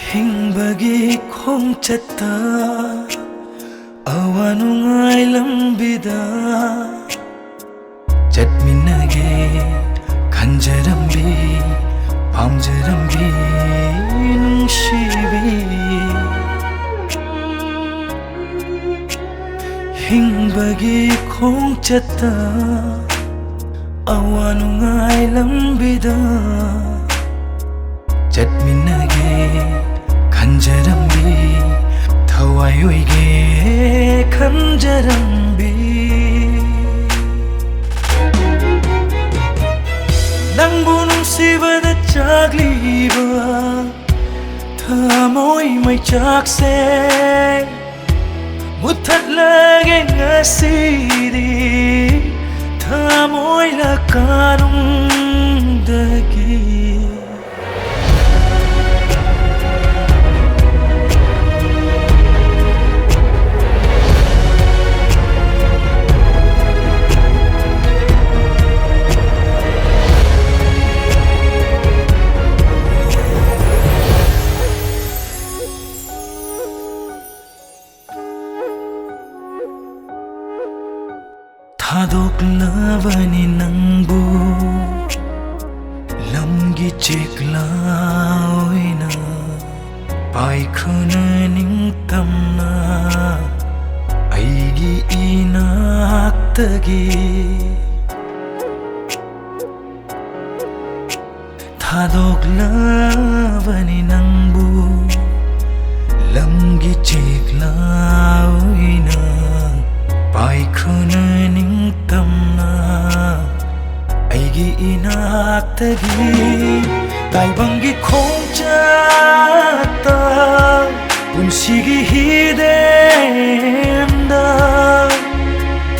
ꯍꯤꯡꯕꯒꯤ ꯈꯣꯡꯆꯠꯇ ꯑꯋꯥ ꯅꯨꯡꯉꯥꯏ ꯂꯝꯕꯤꯗ ꯆꯠꯃꯤꯟꯅꯒꯦ ꯈꯟꯖꯔꯝꯕꯤ, ꯄꯥꯝꯖꯔꯝꯕꯤ ꯅꯨꯡꯁꯤꯕꯤ꯫ ꯍꯤꯡꯕꯒꯤ ꯈꯣꯡꯆꯠꯇ ꯑꯋꯥ ꯅꯨꯡꯉꯥꯏ ꯂꯝꯕꯤꯗ ꯆꯠꯃꯤꯟꯅꯒꯦ ꯈꯟꯖꯔꯝꯕꯤ, ꯊꯋꯥꯏ ꯑꯣꯏꯒꯦ ꯈꯟꯖꯔꯝꯕꯤ꯫ ꯅꯪꯕꯨ ꯅꯨꯡꯁꯤꯕꯗ ꯆꯥꯛꯂꯤꯕ ꯊꯃꯣꯏ ꯃꯩꯆꯥꯛꯁꯦ ꯃꯨꯊꯠꯂꯒꯦ ꯉꯁꯤꯗꯤ ꯊꯃꯣꯏ ꯂꯀꯥꯅꯨꯡꯗꯒꯤ꯫ ꯇꯒꯤ ꯊꯥꯗꯣꯛꯂꯕꯅꯤ ꯅꯪꯕꯨ꯫ ꯂꯝꯒꯤ ꯆꯦꯛꯂꯥ ꯑꯣꯏꯅ ꯄꯥꯏꯈ꯭ꯔꯣꯅ ꯅꯤꯡꯇꯝꯅ ꯑꯩꯒꯤ ꯏꯅꯥꯛꯇꯒꯤ꯫ ꯇꯥꯏꯕꯪꯒꯤ ꯈꯣꯡꯆꯠꯇ ꯄꯨꯟꯁꯤꯒꯤ ꯍꯤꯔꯦꯟꯗ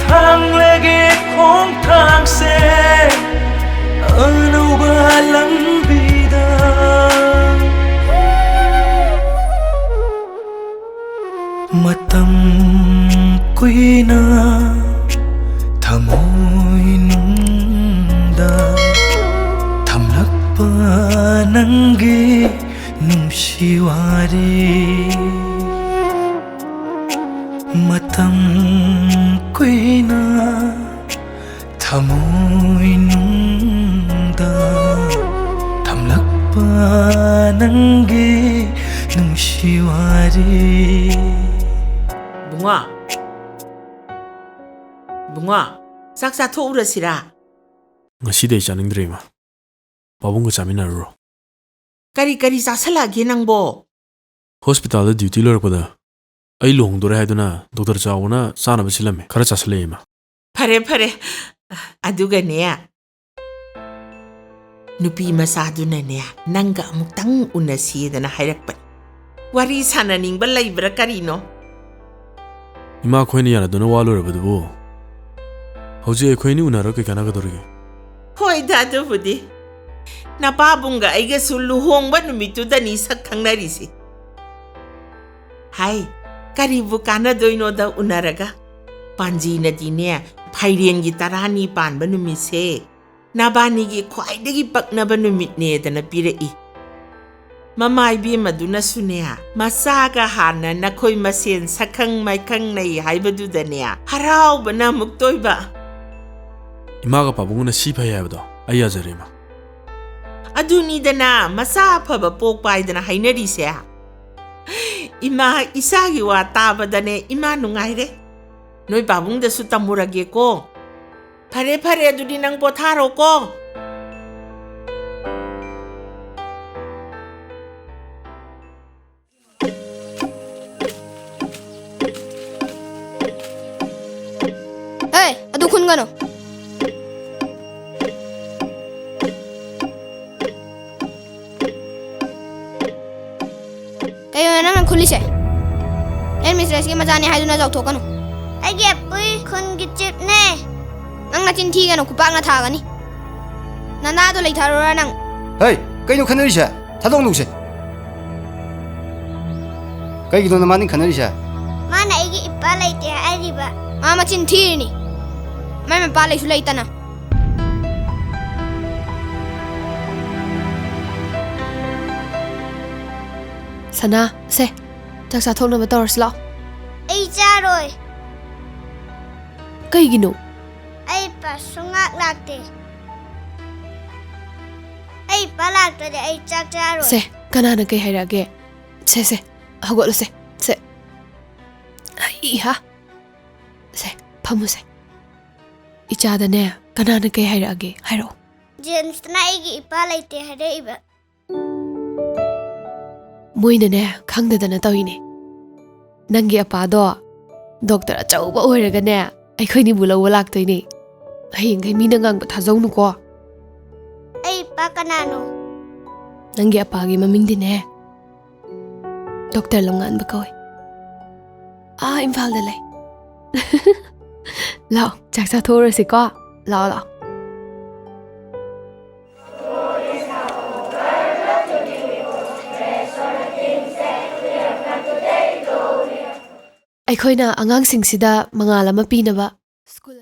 ꯊꯥꯡꯂꯒꯦ ꯈꯣꯡꯊꯥꯡꯁꯦ ꯑꯅꯧꯕ ꯂꯝꯕꯤꯗ꯫ ꯃꯇꯝ ꯀꯨꯏꯅ ꯊꯃꯣꯏꯅꯨꯡꯗ ꯊꯝꯂꯛꯄ ꯅꯪꯒꯤ ꯅꯨꯡꯁꯤ ꯋꯥꯔꯤ꯫ ꯃꯇꯝ ꯀꯨꯏꯅ ꯊꯃꯣꯏꯅꯨꯡꯗ ꯊꯝꯂꯛꯄ ꯅꯪꯒꯤ ꯅꯨꯡꯁꯤ ꯋꯥꯔꯤ꯫ ꯕꯨꯡꯉꯣ, ꯕꯨꯡꯉꯣ, ꯆꯥꯛ ꯆꯥꯊꯣꯛꯎꯔꯁꯤꯔꯥ? ꯉꯁꯤꯗꯤ ꯑꯩ ꯆꯥꯅꯤꯡꯗ꯭ꯔꯦ, ꯏꯃꯥ꯫ ꯄꯥꯕꯨꯡꯒ ꯆꯥꯃꯤꯟꯅꯔꯨꯔꯣ꯫ ꯀꯔꯤ ꯀꯔꯤ ꯆꯥꯁꯜꯂꯛꯑꯒꯦ ꯅꯪꯕꯣ? ꯍꯣꯁꯄꯤꯇꯥꯜꯗ ꯗ꯭ꯌꯨꯇꯤ ꯂꯣꯏꯔꯛꯄꯗ ꯑꯩ ꯂꯨꯍꯣꯡꯗꯣꯔꯦ ꯍꯥꯏꯗꯨꯅ ꯗꯣꯛꯇꯔ ꯆꯥꯎꯕꯅ ꯆꯥꯅꯕ ꯁꯤꯜꯂꯝꯃꯦ꯫ ꯈꯔ ꯆꯥꯁꯜꯂꯛꯑꯦ, ꯏꯃꯥ꯫ ꯐꯔꯦ, ꯐꯔꯦ꯫ ꯑꯗꯨꯒꯅꯦ, ꯅꯨꯄꯤ ꯃꯆꯥꯗꯨꯅꯅꯦ, ꯅꯪꯒ ꯑꯃꯨꯛꯇꯪ ꯎꯅꯁꯤꯗꯅ ꯍꯥꯏꯔꯛꯄꯅꯤ꯫ ꯋꯥꯔꯤ ꯁꯥꯟꯅꯅꯤꯡꯕ ꯂꯩꯕ꯭ꯔꯥ ꯀꯔꯤꯅꯣ? ꯏꯃꯥ, ꯑꯩꯈꯣꯏꯅ ꯌꯥꯅꯗꯨꯅ ꯋꯥ ꯂꯣꯏꯔꯕꯗꯨꯕꯨ ꯍꯧꯖꯤꯛ ꯑꯩꯈꯣꯏ ꯑꯅꯤ ꯎꯅꯔꯒ ꯀꯩ ꯀꯥꯟꯅꯒꯗꯧꯔꯤꯒꯦ? ꯍꯣꯏꯗ, ꯑꯗꯨꯕꯨꯗꯤ꯫ ꯅꯄꯥꯕꯨꯡꯒ ꯑꯩꯒꯁꯨ ꯂꯨꯍꯣꯡꯕ ꯅꯨꯃꯤꯠꯇꯨꯗꯅꯤ ꯁꯛ ꯈꯪꯅꯔꯤꯁꯤ꯫ ꯍꯥꯏ, ꯀꯔꯤꯕꯨ ꯀꯥꯟꯅꯗꯣꯏꯅꯣꯗ ꯎꯅꯔꯒ? ꯄꯥꯟꯖꯤꯅꯗꯤꯅꯦ, ꯐꯥꯏꯔꯦꯟꯒꯤ ꯇꯔꯥꯅꯤ ꯄꯥꯟꯕ ꯅꯨꯃꯤꯠꯁꯦ ꯅꯕꯥꯅꯤꯒꯤ ꯈ꯭ꯋꯥꯏꯗꯒꯤ ꯄꯛꯅꯕ ꯅꯨꯃꯤꯠꯅꯦꯗꯅ ꯄꯤꯔꯛꯏ꯫ ꯃꯃꯥ ꯏꯕꯦꯝꯃꯗꯨꯅꯁꯨꯅꯦ, ꯃꯆꯥꯒ ꯍꯥꯟꯅ ꯅꯈꯣꯏ ꯃꯁꯦꯟ ꯁꯛꯈꯪ ꯃꯥꯏꯈꯪꯅꯩ ꯍꯥꯏꯕꯗꯨꯗꯅꯦ, ꯍꯔꯥꯎꯕꯅ ꯑꯃꯨꯛ ꯇꯣꯏꯕ꯫ ꯏꯃꯥꯒ ꯄꯥꯕꯨꯡꯅ ꯁꯤ ꯐꯩ ꯍꯥꯏꯕꯗꯣ ꯑꯩ ꯌꯥꯖꯔꯦ, ꯏꯃꯥ꯫ ꯑꯗꯨꯅꯤꯗꯅ ꯃꯆꯥ ꯑꯐꯕ ꯄꯣꯛꯄ ꯍꯥꯏꯗꯅ ꯍꯥꯏꯅꯔꯤꯁꯦ꯫ ꯏꯃꯥ, ꯏꯆꯥꯒꯤ ꯋꯥ ꯇꯥꯕꯗꯅꯦ ꯏꯃꯥ ꯅꯨꯡꯉꯥꯏꯔꯦ꯫ ꯅꯣꯏ ꯄꯥꯕꯨꯡꯗꯁꯨ ꯇꯝꯃꯨꯔꯒꯦꯀꯣ꯫ ꯐꯔꯦ, ꯐꯔꯦ, ꯑꯗꯨꯗꯤ ꯅꯪ ꯄꯣꯊꯥꯔꯣꯀꯣ꯫ ꯑꯦ, ꯑꯗꯨ ꯈꯨꯟꯒꯅꯨ꯫ ꯀꯩꯅꯣ ꯅꯪꯅ ꯈꯨꯜꯂꯤꯁꯦ? ꯍꯦꯗ ꯃꯤꯁꯇ꯭ꯔꯦꯁꯀꯤ ꯃꯆꯥꯅꯦ ꯍꯥꯏꯗꯨꯅ ꯆꯥꯎꯊꯣꯛꯀꯅꯨ꯫ ꯑꯩꯒꯤ ꯑꯄꯨꯏ ꯈꯨꯟꯒꯤ ꯆꯤꯞꯅꯦ꯫ ꯅꯪ ꯅꯆꯤꯟ ꯊꯤꯒꯅꯨ, ꯈꯨꯄꯥꯛꯅ ꯊꯥꯒꯅꯤ꯫ ꯅꯅꯥꯗꯣ ꯂꯩꯊꯔꯨꯔ ꯅꯪ꯫ ꯍꯩ, ꯀꯩꯅꯣ ꯈꯟꯅꯔꯤꯁꯦ? ꯊꯥꯗꯣꯛꯅꯧꯁꯦ꯫ ꯀꯩꯒꯤꯅꯣ ꯅꯃꯥꯅꯤ ꯈꯟꯅꯔꯤꯁꯦ? ꯃꯥꯅ ꯑꯩꯒꯤ ꯏꯄꯥ ꯂꯩꯇꯦ ꯍꯥꯏꯔꯤꯕ꯫ ꯃꯥ ꯃꯆꯤꯟ ꯊꯤꯔꯤꯅꯤ꯫ ꯃꯥꯏ ꯃꯄꯥ ꯂꯩꯁꯨ ꯂꯩꯇꯅ꯫ ꯁꯅꯥ, ꯁꯦ, ꯆꯥꯛ ꯆꯥꯊꯣꯛꯅꯕ ꯇꯧꯔꯁꯤ ꯂꯥꯛꯑꯣ꯫ ꯑꯩ ꯆꯥꯔꯣꯏ꯫ ꯀꯩꯒꯤꯅꯣ? ꯑꯩ ꯏꯄꯥ ꯁꯨꯡꯂꯥꯛ ꯂꯥꯛꯇꯦ꯫ ꯑꯩ ꯏꯄꯥ ꯂꯥꯛꯇ꯭ꯔꯗꯤ ꯑꯩ ꯆꯥꯛ ꯆꯥꯔꯣꯏ꯫ ꯁꯦ, ꯀꯅꯥꯅ ꯀꯩ ꯍꯥꯏꯔꯛꯑꯒꯦ? ꯁꯦ, ꯁꯦ, ꯍꯧꯒꯠꯂꯨꯁꯦ꯫ ꯁꯦ꯫ ꯑꯩꯍꯥ꯫ ꯁꯦ, ꯐꯝꯃꯨꯁꯦ꯫ ꯏꯆꯥꯗꯅꯦ, ꯀꯅꯥꯅ ꯀꯩ ꯍꯥꯏꯔꯛꯑꯒꯦ? ꯍꯥꯏꯔꯛꯑꯣ꯫ ꯖꯦꯝꯁꯇꯅ ꯑꯩꯒꯤ ꯏꯄꯥ ꯂꯩꯇꯦ ꯍꯥꯏꯔꯛꯏꯕ꯫ ꯃꯣꯏꯅꯅꯦ, ꯈꯪꯗꯗꯅ ꯇꯧꯏꯅꯦ꯫ ꯅꯪꯒꯤ ꯑꯄꯥꯗꯣ ꯗꯣꯛꯇꯔ ꯑꯆꯧꯕ ꯑꯣꯏꯔꯒꯅꯦ, ꯑꯩꯈꯣꯏꯅꯤꯕꯨ ꯂꯧꯕ ꯂꯥꯛꯇꯣꯏꯅꯦ꯫ ꯍꯌꯦꯡꯈꯩ ꯃꯤꯅ ꯉꯥꯡꯕ ꯊꯥꯖꯧꯅꯨꯀꯣ꯫ ꯑꯩ ꯏꯄꯥ ꯀꯅꯥꯅꯣ? ꯅꯪꯒꯤ ꯑꯄꯥꯒꯤ ꯃꯃꯤꯡꯗꯤꯅꯦ, ꯗꯣꯛꯇꯔ ꯂꯝꯉꯥꯟꯕ ꯀꯧꯏ꯫ ꯑꯥ, ꯏꯝꯐꯥꯜꯗ ꯂꯩ꯫ ꯂꯥꯛꯑꯣ, ꯆꯥꯛ ꯆꯥꯊꯣꯛꯎꯔꯁꯤꯀꯣ꯫ ꯂꯥꯛꯑꯣ, ꯂꯥꯛꯑꯣ꯫ ꯑꯩꯈꯣꯏꯅ ꯑꯉꯥꯡꯁꯤꯡꯁꯤꯗ ꯃꯉꯥꯜ ꯑꯃ ꯄꯤꯅꯕ ꯁ꯭ꯀꯨꯜ